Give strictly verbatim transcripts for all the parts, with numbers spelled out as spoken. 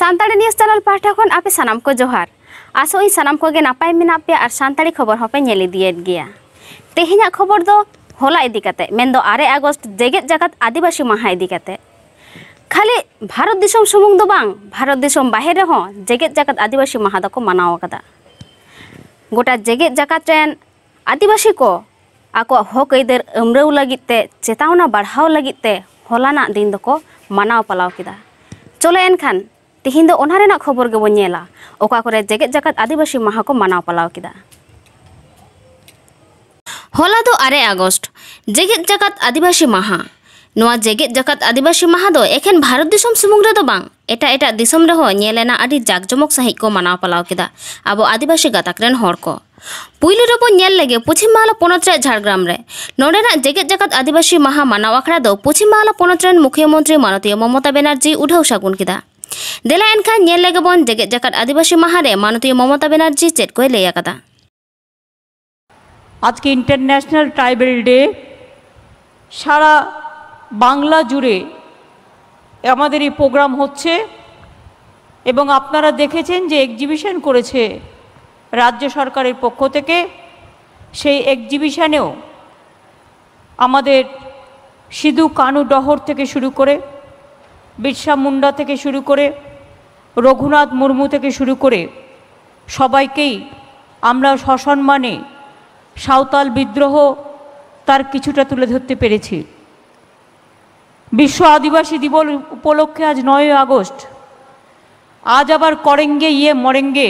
Santali news channel ᱯᱟᱦᱴᱟ ᱠᱷᱚᱱ ᱟᱯᱮ ᱥᱟᱱᱟᱢ ᱠᱚ ᱡᱚᱦᱟᱨ᱾ ᱟᱥᱚᱜ ᱟᱹᱧ ᱥᱟᱱᱟᱢ ᱠᱚᱜᱮ ᱱᱟᱯᱟᱭ ᱢᱮᱱᱟᱜ ᱯᱮᱭᱟ ᱟᱨ ᱥᱟᱱᱛᱟᱲᱤ ᱠᱷᱚᱵᱚᱨ ᱦᱚᱸᱯᱮ ᱧᱮᱞ ᱤᱫᱤᱭᱮᱫ ᱜᱮᱭᱟ᱾ ᱛᱮᱦᱮᱧᱟᱜ ᱠᱷᱚᱵᱚᱨ ᱫᱚ ᱦᱚᱞᱟ ᱤᱫᱤ ᱠᱟᱛᱮ, ᱢᱮᱱᱫᱚ ᱟᱨᱮ ᱟᱜᱚᱥᱴ ᱡᱮᱜᱮᱛ ᱡᱟᱠᱟᱛ ᱟᱹᱫᱤᱵᱟᱹᱥᱤ ᱢᱟᱦᱟ ᱤᱫᱤ ᱠᱟᱛᱮ᱾ ᱠᱷᱟᱹᱞᱤ ᱵᱷᱟᱨᱚᱛ ᱫᱤᱥᱚᱢ ᱥᱩᱢᱩᱝ ᱫᱚ ᱵᱟᱝ, ᱵᱷᱟᱨᱚᱛ ᱫᱤᱥᱚᱢ ᱵᱟᱦᱮᱨ ᱨᱮᱦᱚᱸ ᱡᱮᱜᱮᱛ ᱡᱟᱠᱟᱛ ᱟᱹᱫᱤᱵᱟᱹᱥᱤ ᱢᱟᱦᱟ ᱫᱚᱠᱚ ᱢᱟᱱᱟᱣ ᱟᱠᱟᱫᱟ᱾ ᱜᱚᱴᱟ ᱡᱮᱜᱮᱛ ᱡᱟᱠᱟᱛ ᱨᱮᱱ ᱟᱹᱫᱤᱵᱟᱹᱥᱤ ᱠᱚ ᱟᱠᱚᱣᱟᱜ ᱦᱚᱠ ᱟᱹᱭᱫᱟᱹᱨ ᱟᱹᱢᱲᱟᱹᱣ ᱞᱟᱹᱜᱤᱫ ᱛᱮ, ᱪᱮᱛᱟᱣᱱᱟ ᱵᱟᱲᱦᱟᱣ ᱞᱟᱹᱜᱤᱫ ᱛᱮ ᱦᱚᱞᱟᱱᱟᱜ ᱫᱤᱱ ᱫᱚᱠᱚ ᱢᱟᱱᱟᱣ ᱯᱟᱞᱟᱣ ᱠᱮᱫᱟ᱾ ᱪᱚᱞᱚ ᱮᱱᱠᱷᱟᱱ ᱛᱤᱦᱤᱧ ᱫᱚ ᱚᱱᱟ ᱨᱮᱱᱟᱜ ᱠᱷᱚᱵᱚᱨ ᱜᱮᱵᱚᱱ ᱧᱮᱞᱟ, ᱚᱠᱟ ᱠᱚᱨᱮ ᱡᱮᱜᱮᱛ ᱡᱟᱠᱟᱛ ᱟᱹᱫᱤᱵᱟᱹᱥᱤ ᱢᱟᱦᱟ ᱠᱚ ᱢᱟᱱᱟᱣ ᱯᱟᱞᱟᱣ ᱠᱮᱫᱟ᱾ ᱦᱚᱞᱟ ᱫᱚ ᱟᱨᱮ ᱟᱜᱚᱥᱴ, ᱡᱮᱜᱮᱛ ᱡᱟᱠᱟᱛ ᱟᱹᱫᱤᱵᱟᱹᱥᱤ ᱢᱟᱦᱟ᱾ ᱱᱚᱣᱟ ᱡᱮᱜᱮᱛ ᱡᱟᱠᱟᱛ ᱟᱹᱫᱤᱵᱟᱹᱥᱤ ᱢᱟᱦᱟ ᱫᱚ ᱮᱠᱷᱮᱱ ᱵᱷᱟᱨᱚᱛ ᱫᱤᱥᱚᱢ ᱥᱩᱢᱩᱝ ᱨᱮᱫᱚ ᱵᱟᱝ, ᱮᱴᱟᱜ ᱮᱴᱟᱜ ᱫᱤᱥᱚᱢ ᱨᱮᱦᱚᱸ ᱧᱮᱞ ᱮᱱᱟ ᱟᱹᱰᱤ ᱡᱟᱠ ᱡᱚᱢᱚᱠ ᱥᱟᱹᱦᱤᱡ ᱠᱚ ᱢᱟᱱᱟᱣ ᱯᱟᱞᱟᱣ ᱠᱮᱫᱟ ᱟᱵᱚ ᱟᱹᱫᱤᱵᱟᱹᱥᱤ ᱜᱟᱛᱟᱠ ᱨᱮᱱ ᱦᱚᱲ ᱠᱚ᱾ ᱯᱩᱭᱞᱩ ᱨᱮᱵᱚᱱ ᱧᱮᱞ ᱞᱮᱜᱮ ᱯᱚᱪᱷᱤᱢ ᱵᱟᱝᱞᱟ ᱯᱚᱱᱚᱛ ᱨᱮᱭᱟᱜ ᱡᱷᱟᱲᱜᱨᱟᱢ ᱨᱮ᱾ ᱱᱚᱰᱮᱱᱟᱜ ᱡᱮᱜᱮᱛ ᱡᱟᱠᱟᱛ ᱟᱹᱫᱤᱵᱟᱹᱥᱤ ᱢᱟᱦᱟ ᱢᱟᱱᱟᱣ ᱟᱠᱷᱲᱟ ᱫᱚ ᱯᱚᱪᱷᱤᱢ ᱵᱟᱝᱞᱟ ᱯᱚᱱᱚᱛ ᱨᱮᱱ ᱢᱩᱠᱷᱭᱟᱹ ᱢᱚᱱᱛᱨᱤ ᱢᱟᱱᱚᱛᱤᱭᱟᱹ ᱢᱚᱢᱚᱛᱟ ᱵᱮᱱᱟᱨᱡᱤ ᱩᱰᱷᱟᱹᱣ ᱥᱟᱹᱜᱩᱱ ᱠᱮᱫᱟ᱾ ᱫᱮᱞᱟ ᱮᱱᱠᱷᱟᱱ ᱧᱮᱞ ᱞᱮᱜᱮ ᱵᱚᱱ ᱡᱮᱜᱮᱛ ᱡᱟᱠᱟᱛ ᱟᱹᱫᱤᱵᱟᱹᱥᱤ ᱢᱟᱦᱟ ᱨᱮ ᱢᱟᱱᱚᱛᱤᱭᱟᱹ ᱢᱚᱢᱚᱛᱟ ᱵᱮᱱᱟᱨᱡᱤ ᱪᱮᱫ ᱠᱚᱭ ᱞᱟᱹᱭ ᱟᱠᱟᱫᱟ᱾ আজকে ইন্টারন্যাশনাল ট্রাইবাল ডে। সারা বাংলা জুড়ে আমাদের এই প্রোগ্রাম হচ্ছে এবং আপনারা দেখেছেন যে এক্সিবিশন করেছে রাজ্য সরকারের পক্ষ থেকে। সেই এক্সিবিশনেও আমাদের সিধু কানু ডহর থেকে শুরু করে, বিরসা মুন্ডা থেকে শুরু করে, রঘুনাথ মুর্মু থেকে শুরু করে সবাইকেই আমরা সসম্মানে সাঁওতাল বিদ্রোহ তার কিছুটা তুলে ধরতে পেরেছি। বিশ্ব আদিবাসী দিবস উপলক্ষে আজ নয়ই আগস্ট, আজ আবার করেঙ্গে ইয়ে মরেঙ্গে,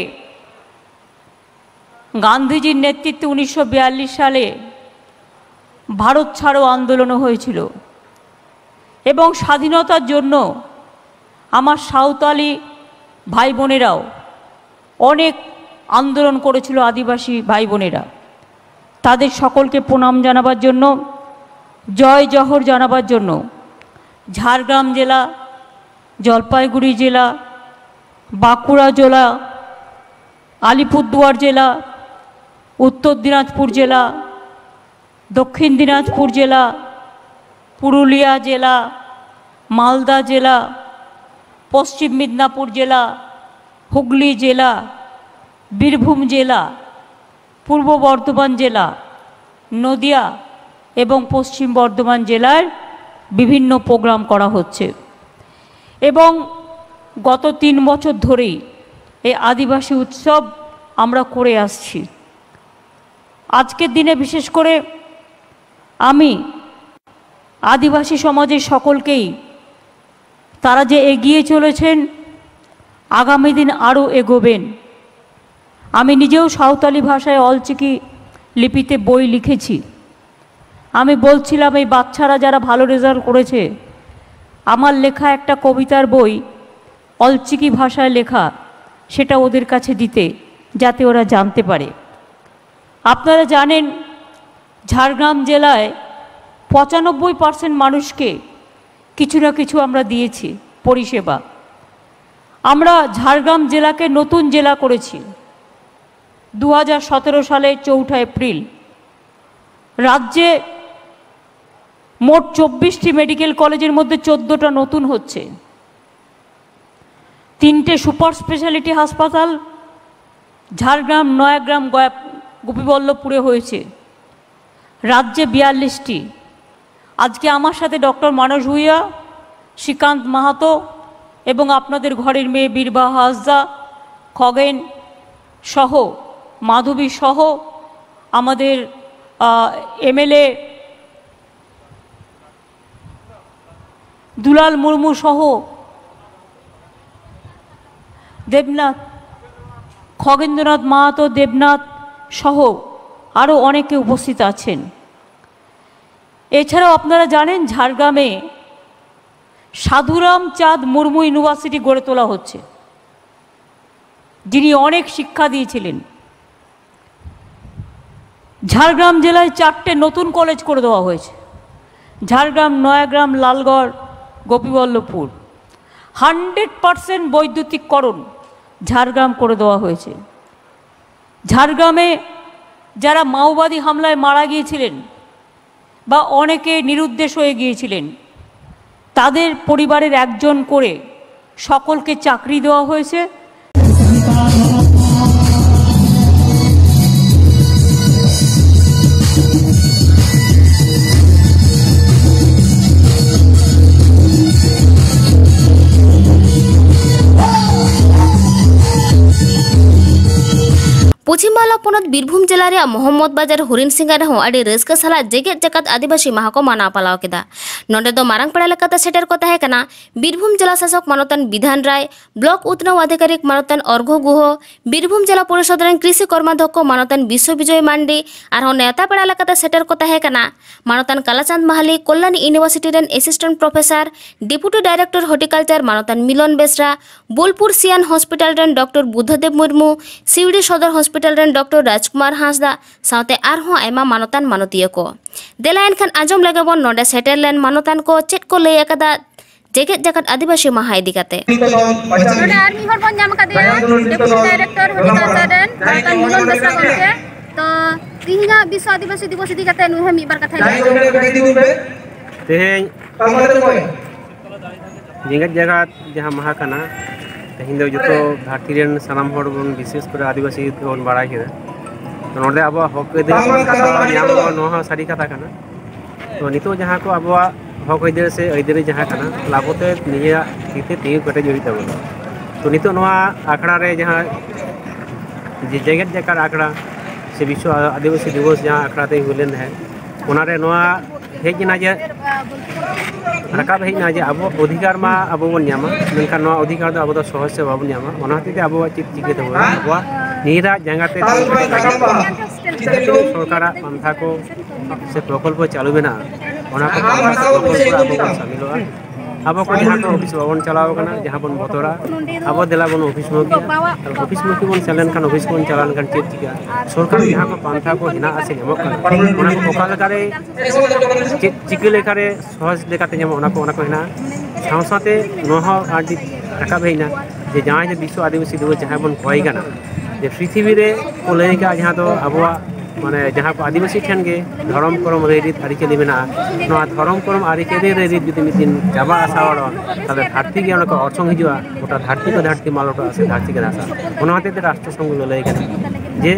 গান্ধীজির নেতৃত্বে উনিশশো বিয়াল্লিশ সালে ভারত ছাড়ো আন্দোলনও হয়েছিল এবং স্বাধীনতার জন্য আমার সাঁওতালি ভাই বোনেরাও অনেক আন্দোলন করেছিল, আদিবাসী ভাই বোনেরা। তাদের সকলকে প্রণাম জানাবার জন্য, জয় জহর জানাবার জন্য ঝাড়গ্রাম জেলা, জলপাইগুড়ি জেলা, বাঁকুড়া জেলা, আলিপুরদুয়ার জেলা, উত্তর দিনাজপুর জেলা, দক্ষিণ দিনাজপুর জেলা, পুরুলিয়া জেলা, মালদা জেলা, পশ্চিম মিদনাপুর জেলা, হুগলি জেলা, বীরভূম জেলা, পূর্ব বর্ধমান জেলা, নদিয়া এবং পশ্চিম বর্ধমান জেলার বিভিন্ন প্রোগ্রাম করা হচ্ছে। এবং গত তিন বছর ধরেই এই আদিবাসী উৎসব আমরা করে আসছি। আজকের দিনে বিশেষ করে আমি আদিবাসী সমাজের সকলকেই, তারা যে এগিয়ে চলেছেন, আগামী দিন আরও এগোবেন। আমি নিজেও সাঁওতালি ভাষায় অলচিকি লিপিতে বই লিখেছি। আমি বলছিলাম, এই বাচ্চারা যারা ভালো রেজাল্ট করেছে, আমার লেখা একটা কবিতার বই অলচিকি ভাষায় লেখা, সেটা ওদের কাছে দিতে, যাতে ওরা জানতে পারে। আপনারা জানেন, ঝাড়গ্রাম জেলায় পঁচানব্বই পার্সেন্ট মানুষকে কিছু না কিছু আমরা দিয়েছি পরিষেবা। আমরা ঝাড়গ্রাম জেলাকে নতুন জেলা করেছি দু হাজার সতেরো সালে চৌঠা এপ্রিল। রাজ্যে মোট চব্বিশটি মেডিকেল কলেজের মধ্যে চোদ্দোটা নতুন হচ্ছে। তিনটে সুপার স্পেশালিটি হাসপাতাল ঝাড়গ্রাম, নয়াগ্রাম, গয়া, গোপীবল্লভপুরে হয়েছে। রাজ্যে বিয়াল্লিশটি। আজকে আমার সাথে ডক্টর মানস ভূঁইয়া, শ্রীকান্ত মাহাতো এবং আপনাদের ঘরের মেয়ে বীরবাহা হাসদা, খগেন সহ, মাধবী সহ, আমাদের এমএলএ দুলাল মুর্মু সহ, দেবনাথ, খগেন্দ্রনাথ মাহাতো, দেবনাথ সহ আরও অনেকে উপস্থিত আছেন। এছাড়াও আপনারা জানেন, ঝাড়গ্রামে সাধুরাম চাঁদ মুর্মু ইউনিভার্সিটি গড়ে তোলা হচ্ছে, যিনি অনেক শিক্ষা দিয়েছিলেন। ঝাড়গ্রাম জেলায় চারটে নতুন কলেজ করে দেওয়া হয়েছে, ঝাড়গ্রাম, নয়াগ্রাম, লালগড়, গোপীবল্লভপুর। হান্ড্রেড পার্সেন্ট বৈদ্যুতিককরণ ঝাড়গ্রাম করে দেওয়া হয়েছে। ঝাড়গ্রামে যারা মাওবাদী হামলায় মারা গিয়েছিলেন বা অনেকে নিরুদ্দেশ হয়ে গিয়েছিলেন, তাদের পরিবারের একজন করে সকলকে চাকরি দেওয়া হয়েছে। ᱯᱚᱪᱷᱤᱢ ᱵᱟᱝᱞᱟ ᱯᱚᱱᱚᱛ ᱵᱤᱨᱵᱷᱩᱢ ᱡᱮᱞᱟ ᱨᱮᱭᱟᱜ ᱢᱚᱦᱚᱢᱢᱚᱫᱽ ᱵᱟᱡᱟᱨ ᱦᱚᱨᱤᱱ ᱥᱤᱝᱜᱟ ᱨᱮᱦᱚᱸ ᱟᱹᱰᱤ ᱨᱟᱹᱥᱠᱟᱹ ᱥᱟᱞᱟᱜ ᱡᱮᱜᱮᱛ ᱡᱟᱠᱟᱛ ᱟᱹᱫᱤᱵᱟᱹᱥᱤ ᱢᱟᱦᱟ ᱠᱚ ᱢᱟᱱᱟᱣ ᱯᱟᱞᱟᱣ ᱠᱮᱫᱟ᱾ ᱱᱚᱰᱮ ᱫᱚ ᱢᱟᱨᱟᱝ ᱯᱮᱲᱟ ᱞᱮᱠᱟᱛᱮ ᱥᱮᱴᱮᱨ ᱠᱚ ᱛᱟᱦᱮᱸ ᱠᱟᱱᱟ ᱵᱤᱨᱵᱷᱩᱢ ᱡᱮᱞᱟ ᱥᱟᱥᱚᱠ ᱢᱟᱱᱚᱛᱟᱱ ᱵᱤᱫᱷᱟᱱ ᱨᱟᱭ, ᱵᱞᱚᱠ ᱩᱛᱱᱟᱹᱣ ᱟᱫᱷᱤᱠᱟᱨᱤᱠ ᱢᱟᱱᱚᱛᱟᱱ ᱚᱨᱜᱷᱚ ᱜᱩᱦᱚ, ᱵᱤᱨᱵᱷᱩᱢ ᱡᱮᱞᱟ ᱯᱚᱨᱤᱥᱚᱫ ᱨᱮᱱ ᱠᱨᱤᱥᱤ ᱠᱚᱨᱢᱟᱫᱷᱚᱠᱠᱷᱚ ᱢᱟᱱᱚᱛᱟᱱ ᱵᱤᱥᱥᱚ ᱵᱤᱡᱚᱭ ᱢᱟᱱᱰᱤ, ᱟᱨᱦᱚᱸ ᱱᱮᱣᱛᱟ ᱯᱮᱲᱟ ᱞᱮᱠᱟᱛᱮ ᱥᱮᱴᱮᱨ ᱠᱚ ᱛᱟᱦᱮᱸ ᱠᱟᱱᱟ ᱢᱟᱱᱚᱛᱟᱱ ᱠᱟᱞᱟᱪᱟᱸᱫᱽ ᱢᱟᱦᱟᱞᱤ, ᱠᱚᱞᱞᱟᱱᱤ ᱤᱭᱩᱱᱤᱵᱷᱟᱨᱥᱤᱴᱤ ᱨᱮᱱ ᱮᱥᱤᱥᱴᱮᱱᱴ ᱯᱨᱚᱯᱷᱮᱥᱟᱨ, ᱰᱮᱯᱩᱴᱤ ᱰᱟᱭᱨᱮᱠᱴᱚᱨ ᱦᱚᱨᱴᱤᱠᱟᱞᱪᱟᱨ ᱢᱟᱱᱚᱛᱟᱱ ᱢᱤᱞᱚᱱ ᱵᱮᱥᱨᱟ, ᱵᱳᱞᱯᱩᱨ ᱥᱤᱭᱟᱱ ᱦᱚᱥᱯᱤᱴᱟᱞ ᱨᱮᱱ ᱰᱚᱠᱴᱚᱨ ᱵᱩᱫᱷᱚᱫᱮᱵ ᱢᱩᱨᱢᱩ, ᱥᱤᱣᱲᱤ ᱥᱚᱫᱚᱨ ᱦᱚᱥᱯᱤᱴᱟᱞ ᱨᱮᱱ ᱰᱚᱠᱴᱚᱨ ᱨᱟᱡᱽᱠᱩᱢᱟᱨ ᱦᱟᱸᱥᱫᱟ ᱥᱟᱶᱛᱮ ᱟᱨᱦᱚᱸ ᱟᱭᱢᱟ ᱢᱟᱱᱚᱛᱟᱱ ᱢᱟᱱᱚᱛᱤᱭᱟᱹ ᱠᱚ᱾ ᱫᱮᱞᱟ ᱮᱱᱠᱷᱟᱱ ᱟᱸᱡᱚᱢ ᱞᱮᱜᱮ ᱵᱚᱱ ᱱᱚᱰᱮ ᱥᱮᱴᱮᱨ ᱞᱮᱱ ᱢᱟᱱᱚᱛᱟᱱ ᱠᱚ ᱪᱮᱫ ᱠᱚ ᱞᱟᱹᱭ ᱟᱠᱟᱫᱟ ᱡᱮᱜᱮᱛ ᱡᱟᱠᱟᱛ ᱟᱹᱫᱤᱵᱟᱹᱥᱤ ᱢᱟᱦᱟ ᱤᱫᱤ ᱠᱟᱛᱮ᱾ ᱱᱚᱰᱮ ᱟᱨ ᱢᱤᱫ ᱦᱚᱲ ᱵᱚᱱ ᱧᱟᱢ ᱟᱠᱟᱫᱮᱭᱟ, ᱰᱮᱯᱩᱴᱤ ᱰᱟᱭᱨᱮᱠᱴᱚᱨ ᱦᱚᱨᱴᱤᱠᱟᱞᱪᱟᱨ ᱨᱮᱱ ᱢᱟᱱᱚᱛᱟᱱ ᱢᱤᱞᱚᱱ ᱵᱮᱥᱨᱟ ᱜᱚᱢᱠᱮ᱾ ᱛᱚ ᱛᱤᱦᱤᱧᱟᱜ ᱵᱤᱥᱥᱚ ᱟᱹᱫᱤᱵᱟᱹᱥᱤ ᱫᱤᱵᱚᱥ ᱤᱫᱤ ᱠᱟᱛᱮ ᱱᱩᱭ ᱦᱚᱸ ᱢᱤᱫ ᱵᱟᱨ ᱠᱟᱛᱷᱟᱭ ᱞᱟᱹᱭᱟ᱾ ᱛᱮᱦᱮᱧ ᱡᱮᱜᱮᱛ ᱡᱟᱠᱟᱛ ᱡᱟᱦᱟᱸ ᱢᱟᱦᱟ ᱠᱟᱱᱟ, ᱛᱮᱦᱮᱧ ᱫᱚ ᱡᱚᱛᱚ ᱫᱷᱟᱹᱨᱛᱤ ᱨᱮᱱ ᱥᱟᱱᱟᱢ ᱦᱚᱲ ᱵᱚᱱ, ᱵᱤᱥᱮᱥ ᱠᱚᱨᱮ ᱟᱹᱫᱤᱵᱟᱹᱥᱤ ᱫᱚᱵᱚᱱ ᱵᱟᱲᱟᱭ ᱠᱮᱫᱟ᱾ ᱛᱚ ᱱᱚᱰᱮ ᱟᱵᱚᱣᱟᱜ ᱦᱚᱠ ᱟᱹᱭᱫᱟᱹᱨᱤ ᱠᱟᱛᱷᱟ ᱧᱟᱢ ᱫᱚ, ᱱᱚᱣᱟ ᱦᱚᱸ ᱥᱟᱹᱨᱤ ᱠᱟᱛᱷᱟ ᱠᱟᱱᱟ᱾ ᱛᱚ ᱱᱤᱛᱚᱜ ᱡᱟᱦᱟᱸ ᱠᱚ ᱟᱵᱚᱣᱟᱜ ᱦᱚᱠ ᱟᱹᱭᱫᱟᱹᱨᱤ ᱥᱮ ᱟᱹᱭᱫᱟᱹᱨᱤ ᱡᱟᱦᱟᱸ ᱠᱟᱱᱟ, ᱛᱟᱦᱞᱮ ᱟᱵᱚᱛᱮ ᱱᱤᱡᱮᱨᱟᱜ ᱛᱤ ᱛᱮ ᱛᱤᱸᱜᱩ ᱠᱮᱴᱮᱡ ᱦᱩᱭᱩᱜ ᱛᱟᱵᱚᱱᱟ᱾ ᱛᱚ ᱱᱤᱛᱚᱜ ᱱᱚᱣᱟ ᱟᱠᱷᱲᱟ ᱨᱮ ᱡᱟᱦᱟᱸ ᱡᱮ ᱡᱮᱜᱮᱛ ᱡᱟᱠᱟᱛ ᱟᱠᱷᱲᱟ ᱥᱮ ᱵᱤᱥᱥᱚ ᱟᱹᱫᱤᱵᱟᱹᱥᱤ ᱫᱤᱵᱚᱥ ᱡᱟᱦᱟᱸ ᱟᱠᱷᱲᱟ ᱛᱮ ᱦᱩᱭ ᱞᱮᱱ ᱛᱟᱦᱮᱸᱫ, ᱚᱱᱟᱨᱮ ᱱᱚᱣᱟ ᱦᱮᱡ ᱮᱱᱟ ᱡᱮ, ᱨᱟᱠᱟᱵ ᱦᱮᱡ ᱮᱱᱟ ᱡᱮ ᱟᱵᱚ ᱚᱫᱷᱤᱠᱟᱨ ᱢᱟ ᱟᱵᱚ ᱵᱚᱱ ᱧᱟᱢᱟ, ᱢᱮᱱᱠᱷᱟᱱ ᱱᱚᱣᱟ ᱚᱫᱷᱤᱠᱟᱨ ᱫᱚ ᱟᱵᱚ ᱫᱚ ᱥᱚᱦᱚᱡ ᱛᱮ ᱵᱟᱵᱚᱱ ᱧᱟᱢᱟ᱾ ᱚᱱᱟ ᱦᱚᱛᱮᱡ ᱛᱮ ᱟᱵᱚᱣᱟᱜ ᱪᱮᱫ ᱪᱤᱠᱟᱹ ᱛᱟᱵᱚᱱᱟ, ᱟᱵᱚᱣᱟᱜ ᱱᱤᱡᱮᱨᱟᱜ ᱡᱟᱸᱜᱟ ᱛᱮ ᱛᱤᱸᱜᱩ ᱠᱮᱴᱮᱡ ᱞᱟᱹᱜᱤᱫ ᱛᱮ ᱥᱚᱨᱠᱟᱨᱟᱜ ᱯᱟᱱᱛᱷᱟ ᱠᱚ ᱥᱮ ᱯᱨᱚᱠᱚᱞᱯᱚ ᱪᱟᱹᱞᱩ ᱢᱮᱱᱟᱜᱼᱟ, ᱚᱱᱟ ᱠᱚ ᱯᱨᱚᱠᱚᱞᱯᱚ ᱨᱮ ᱟᱵᱚ ᱵᱚᱱ ᱥᱟᱢᱤᱞᱚᱜᱼᱟ᱾ ᱟᱵᱚ ᱠᱚ ᱡᱟᱦᱟᱸ ᱠᱚ ᱚᱯᱷᱤᱥ ᱵᱟᱵᱚᱱ ᱪᱟᱞᱟᱣ ᱠᱟᱱᱟ, ᱡᱟᱦᱟᱸ ᱵᱚᱱ ᱵᱚᱛᱚᱨᱟ, ᱟᱵᱚ ᱫᱮᱞᱟ ᱵᱚᱱ ᱚᱯᱷᱤᱥ ᱢᱩᱠᱷᱤ᱾ ᱟᱨ ᱚᱯᱷᱤᱥ ᱢᱩᱠᱷᱤ ᱵᱚᱱ ᱥᱮᱱ ᱞᱮᱱᱠᱷᱟᱱ, ᱚᱯᱷᱤᱥ ᱵᱚᱱ ᱪᱟᱞᱟᱣ ᱞᱮᱱᱠᱷᱟᱱ ᱪᱮᱫ ᱪᱤᱠᱟᱹᱜᱼᱟ? ᱥᱚᱨᱠᱟᱨ ᱡᱟᱦᱟᱸ ᱠᱚ ᱯᱟᱱᱛᱷᱟ ᱠᱚ ᱦᱮᱱᱟᱜᱼᱟ ᱥᱮ ᱧᱟᱢᱚᱜ ᱠᱟᱱᱟ, ᱚᱱᱟ ᱠᱚ ᱚᱠᱟ ᱞᱮᱠᱟᱨᱮ ᱪᱮᱫ ᱪᱤᱠᱟᱹ ᱞᱮᱠᱟᱨᱮ ᱥᱚᱦᱚᱡᱽ ᱞᱮᱠᱟᱛᱮ ᱧᱟᱢᱚᱜᱼᱟ, ᱚᱱᱟ ᱠᱚ, ᱚᱱᱟ ᱠᱚ ᱦᱮᱱᱟᱜᱼᱟ᱾ ᱥᱟᱶ ᱥᱟᱶᱛᱮ ᱱᱚᱣᱟ ᱦᱚᱸ ᱟᱹᱰᱤ ᱨᱟᱠᱟᱵ ᱦᱮᱡ ᱮᱱᱟ ᱡᱮ ᱡᱟᱦᱟᱸᱭ ᱡᱮ ᱵᱤᱥᱥᱚ ᱟᱹᱫᱤᱵᱟᱹᱥᱤ ᱫᱤᱵᱚᱥ ᱡᱟᱦᱟᱸᱭ ᱵᱚᱱ ᱠᱚᱭ ᱠᱟᱱᱟ, ᱡᱮ ᱯᱨᱤᱛᱷᱤᱵᱤ ᱨᱮ ᱠᱚ ᱞᱟᱹᱭ ᱠᱟᱜᱼᱟ, ᱡᱟᱦᱟᱸ ᱫᱚ ᱟᱵᱚᱣᱟᱜ ᱢᱟᱱᱮ ᱡᱟᱦᱟᱸ ᱠᱚ ᱟᱹᱫᱤᱵᱟᱹᱥᱤ ᱴᱷᱮᱱ ᱜᱮ ᱫᱷᱚᱨᱚᱢ ᱠᱚᱨᱚᱢ ᱨᱟᱹᱭᱨᱤᱛ ᱟᱹᱨᱤᱪᱟᱹᱞᱤ ᱢᱮᱱᱟᱜᱼᱟ, ᱱᱚᱣᱟ ᱫᱷᱚᱨᱚᱢ ᱠᱚᱨᱚᱢ ᱟᱹᱨᱤᱪᱟᱹᱞᱤ ᱨᱟᱹᱭᱨᱤᱛ ᱡᱩᱫᱤ ᱢᱤᱫ ᱫᱤᱱ ᱪᱟᱵᱟᱜᱼᱟ ᱥᱟᱶᱟᱲᱚᱜᱼᱟ, ᱛᱟᱦᱚᱞᱮ ᱫᱷᱟᱹᱨᱛᱤ ᱜᱮ ᱚᱱᱟ ᱠᱚ ᱚᱨᱥᱚᱝ ᱦᱤᱡᱩᱜᱼᱟ, ᱜᱚᱴᱟ ᱫᱷᱟᱹᱨᱛᱤ ᱠᱚ ᱫᱷᱟᱹᱨᱛᱤ ᱢᱟᱞᱚᱴᱚᱜᱼᱟ ᱥᱮ ᱫᱷᱟᱹᱨᱛᱤ ᱜᱮ ᱫᱷᱟᱥᱟᱜᱼᱟ᱾ ᱚᱱᱟ ᱦᱚᱛᱮᱡ ᱛᱮ ᱨᱟᱥᱴᱨᱚ ᱥᱚᱝᱜᱷᱚ ᱫᱚ ᱞᱟᱹᱭ ᱠᱟᱱᱟ ᱡᱮ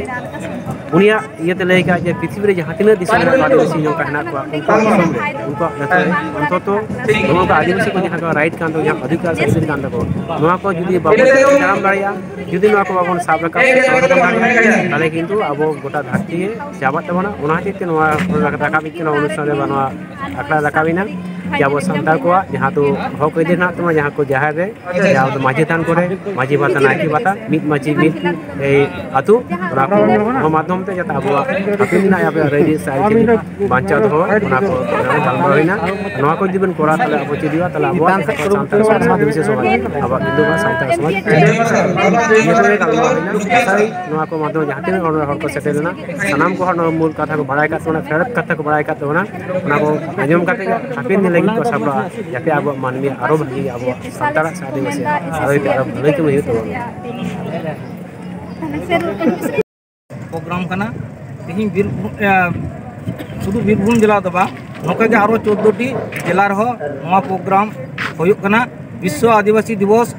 ᱩᱱᱤᱭᱟᱜ ᱤᱭᱟᱹᱛᱮ ᱞᱟᱹᱭ ᱠᱟᱜᱼᱟ ᱡᱮ ᱯᱨᱤᱛᱷᱤᱵᱤ ᱨᱮ ᱡᱟᱦᱟᱸ ᱛᱤᱱᱟᱹᱜ ᱫᱤᱥᱚᱢ ᱨᱮ ᱟᱹᱫᱤᱵᱟᱹᱥᱤ ᱱᱚᱝᱠᱟ ᱦᱮᱱᱟᱜ ᱠᱚᱣᱟ, ᱩᱱᱠᱩᱣᱟᱜ ᱫᱤᱥᱚᱢ ᱨᱮ, ᱩᱱᱠᱩᱣᱟᱜ ᱡᱟᱹᱛᱤ ᱨᱮ ᱚᱱᱛᱚᱛᱚ ᱱᱚᱣᱟ ᱠᱚ ᱟᱹᱫᱤᱵᱟᱹᱥᱤ ᱠᱚ ᱡᱟᱦᱟᱸ ᱠᱚ ᱨᱟᱭᱤᱴ ᱠᱟᱱ ᱛᱟᱠᱚᱣᱟ, ᱡᱟᱦᱟᱸ ᱚᱫᱷᱤᱠᱟᱨ ᱥᱮ ᱟᱹᱭᱫᱟᱹᱨ ᱠᱟᱱ ᱛᱟᱠᱚᱣᱟ, ᱱᱚᱣᱟ ᱠᱚ ᱡᱩᱫᱤ ᱵᱟᱵᱚᱱ ᱛᱟᱲᱟᱢ ᱫᱟᱲᱮᱭᱟᱜᱼᱟ, ᱡᱩᱫᱤ ᱱᱚᱣᱟ ᱠᱚ ᱵᱟᱵᱚᱱ ᱥᱟᱵ ᱨᱟᱠᱟᱵ ᱥᱮ ᱥᱚᱝᱨᱚᱠᱷᱚᱱ ᱫᱟᱲᱮᱭᱟᱜᱼᱟ, ᱛᱟᱦᱚᱞᱮ ᱠᱤᱱᱛᱩ ᱟᱵᱚ ᱜᱚᱴᱟ ᱫᱷᱟᱹᱨᱛᱤ ᱜᱮ ᱪᱟᱵᱟᱜ ᱛᱟᱵᱚᱱᱟ᱾ ᱚᱱᱟ ᱦᱚᱛᱮᱡ ᱛᱮ ᱱᱚᱣᱟ ᱨᱟᱠᱟᱵ ᱦᱩᱭᱩᱜ ᱠᱟᱱᱟ, ᱚᱱᱩᱥᱴᱷᱟᱱ ᱨᱮ ᱵᱟ ᱱᱚᱣᱟ ᱟᱠᱷᱲᱟ ᱨᱟᱠᱟᱵ ᱮᱱᱟ ᱡᱮ ᱟᱵᱚ ᱥᱟᱱᱛᱟᱲ ᱠᱚᱣᱟᱜ ᱡᱟᱦᱟᱸ ᱫᱚ ᱦᱚᱠ ᱟᱹᱭᱫᱟᱹᱨ ᱦᱮᱱᱟᱜ ᱛᱟᱵᱚᱱᱟ, ᱡᱟᱦᱟᱸ ᱠᱚ ᱡᱟᱦᱮᱨ ᱨᱮ, ᱡᱟᱦᱟᱸ ᱫᱚ ᱢᱟᱹᱡᱷᱤ ᱛᱷᱟᱱ ᱠᱚᱨᱮ, ᱢᱟᱹᱡᱷᱤ ᱵᱷᱟᱛᱟ, ᱱᱟᱭᱠᱮ ᱵᱷᱟᱛᱟ, ᱢᱤᱫ ᱢᱟᱹᱡᱷᱤ, ᱢᱤᱫ ᱮᱭ ᱟᱹᱛᱩ, ᱚᱱᱟ ᱠᱚ ᱢᱟᱫᱽᱫᱷᱚᱢ ᱛᱮ ᱡᱟᱛᱮ ᱟᱵᱚᱣᱟᱜ ᱦᱟᱯᱮᱱ ᱫᱤᱱᱟᱜ ᱟᱵᱚᱣᱟᱜ ᱨᱟᱹᱭᱨᱤᱛ ᱥᱮ ᱟᱹᱨᱤᱪᱟᱹᱞᱤ ᱵᱟᱧᱪᱟᱣ ᱫᱚᱦᱚ, ᱚᱱᱟ ᱠᱚ ᱜᱟᱞᱢᱟᱨᱟᱣ ᱦᱩᱭᱱᱟ᱾ ᱱᱚᱣᱟ ᱠᱚ ᱡᱩᱫᱤ ᱵᱚᱱ ᱠᱚᱨᱟᱣᱟ, ᱛᱟᱦᱚᱞᱮ ᱟᱵᱚ ᱪᱮᱫ ᱦᱩᱭᱩᱜᱼᱟ? ᱛᱟᱦᱚᱞᱮ ᱟᱵᱚᱣᱟᱜ ᱥᱟᱱᱛᱟᱲ ᱥᱚᱢᱟᱡᱽ, ᱟᱹᱫᱤᱵᱟᱹᱥᱤ ᱥᱚᱢᱟᱡᱽ, ᱟᱵᱚᱣᱟᱜ ᱦᱤᱱᱫᱩ ᱥᱚᱢᱟᱡᱽ, ᱥᱟᱱᱛᱟᱲ ᱥᱚᱢᱟᱡᱽ, ᱱᱤᱭᱟᱹ ᱠᱚᱜᱮ ᱜᱟᱞᱢᱟᱨᱟᱣ ᱦᱩᱭᱱᱟ᱾ ᱟᱥᱟᱭ ᱱᱚᱣᱟ ᱠᱚ ᱢᱟᱫᱽᱫᱷᱚᱢ ᱡᱟᱦᱟᱸ ᱛᱤᱱᱟᱹᱜ ᱦᱚᱲ, ᱦᱚᱲ ᱠᱚ ᱥᱮᱴᱮᱨ ᱞᱮᱱᱟ, ᱥᱟᱱᱟᱢ ᱠᱚ ᱦᱚᱲ ᱱᱚᱣᱟ ᱢᱩᱞ ᱠᱟᱛᱷᱟ ᱠᱚ ᱵᱟᱲᱟᱭ ᱟᱠᱟᱫ ᱛᱟᱵᱚᱱᱟ, ᱯᱷᱮᱰᱟᱛ ᱠᱟᱛᱷᱟ ᱠᱚ ᱵᱟᱲᱟᱭ ᱟᱠᱟᱫ ᱛᱟᱵᱚᱱᱟ, ᱚᱱᱟ ᱠᱚ ᱟᱸᱡᱚᱢ ᱠᱟᱛᱮ ᱜᱮ ᱦᱟᱯᱮᱱ ᱫᱤᱱ ᱞᱟᱹᱜᱤᱫ ᱠᱚ ᱥᱟᱯᱲᱟᱜᱼᱟ, ᱡᱟᱛᱮ ᱟᱵᱚᱣᱟᱜ ᱢᱟᱹᱱᱢᱤ ᱟᱨᱚ ᱵᱷᱟᱹᱜᱤ, ᱟᱵᱚᱣᱟᱜ ᱥᱟᱱᱛᱟᱲᱟᱜ ᱥᱮ ᱟᱹᱫᱤᱵᱟᱹᱥᱤ ᱟᱹᱨᱤ ᱛᱮ ᱟᱨᱚ ᱵᱷᱟᱹᱞᱟᱹᱭ ᱠᱟᱹᱢᱤ ᱦᱩᱭᱩᱜ ᱛᱟᱵᱚᱱᱟ᱾ ᱯᱨᱳᱜᱨᱟᱢ ᱠᱟᱱᱟ᱾ ᱛᱮᱦᱮᱧ ᱵᱤᱨᱵᱷᱩᱢ, ᱮ, ᱥᱩᱫᱷᱩ ᱵᱤᱨᱵᱷᱩᱢ ᱡᱮᱞᱟ ᱫᱚ ᱵᱟᱝ, ᱱᱚᱝᱠᱟ ᱜᱮ ᱟᱨᱚ ᱪᱳᱫᱽᱫᱳ ᱴᱤ ᱡᱮᱞᱟ ᱨᱮᱦᱚᱸ ᱱᱚᱣᱟ ᱯᱨᱳᱜᱨᱟᱢ ᱦᱩᱭᱩᱜ ᱠᱟᱱᱟ᱾ ᱵᱤᱥᱥᱚ ᱟᱹᱫᱤᱵᱟᱹᱥᱤ ᱫᱤᱵᱚᱥ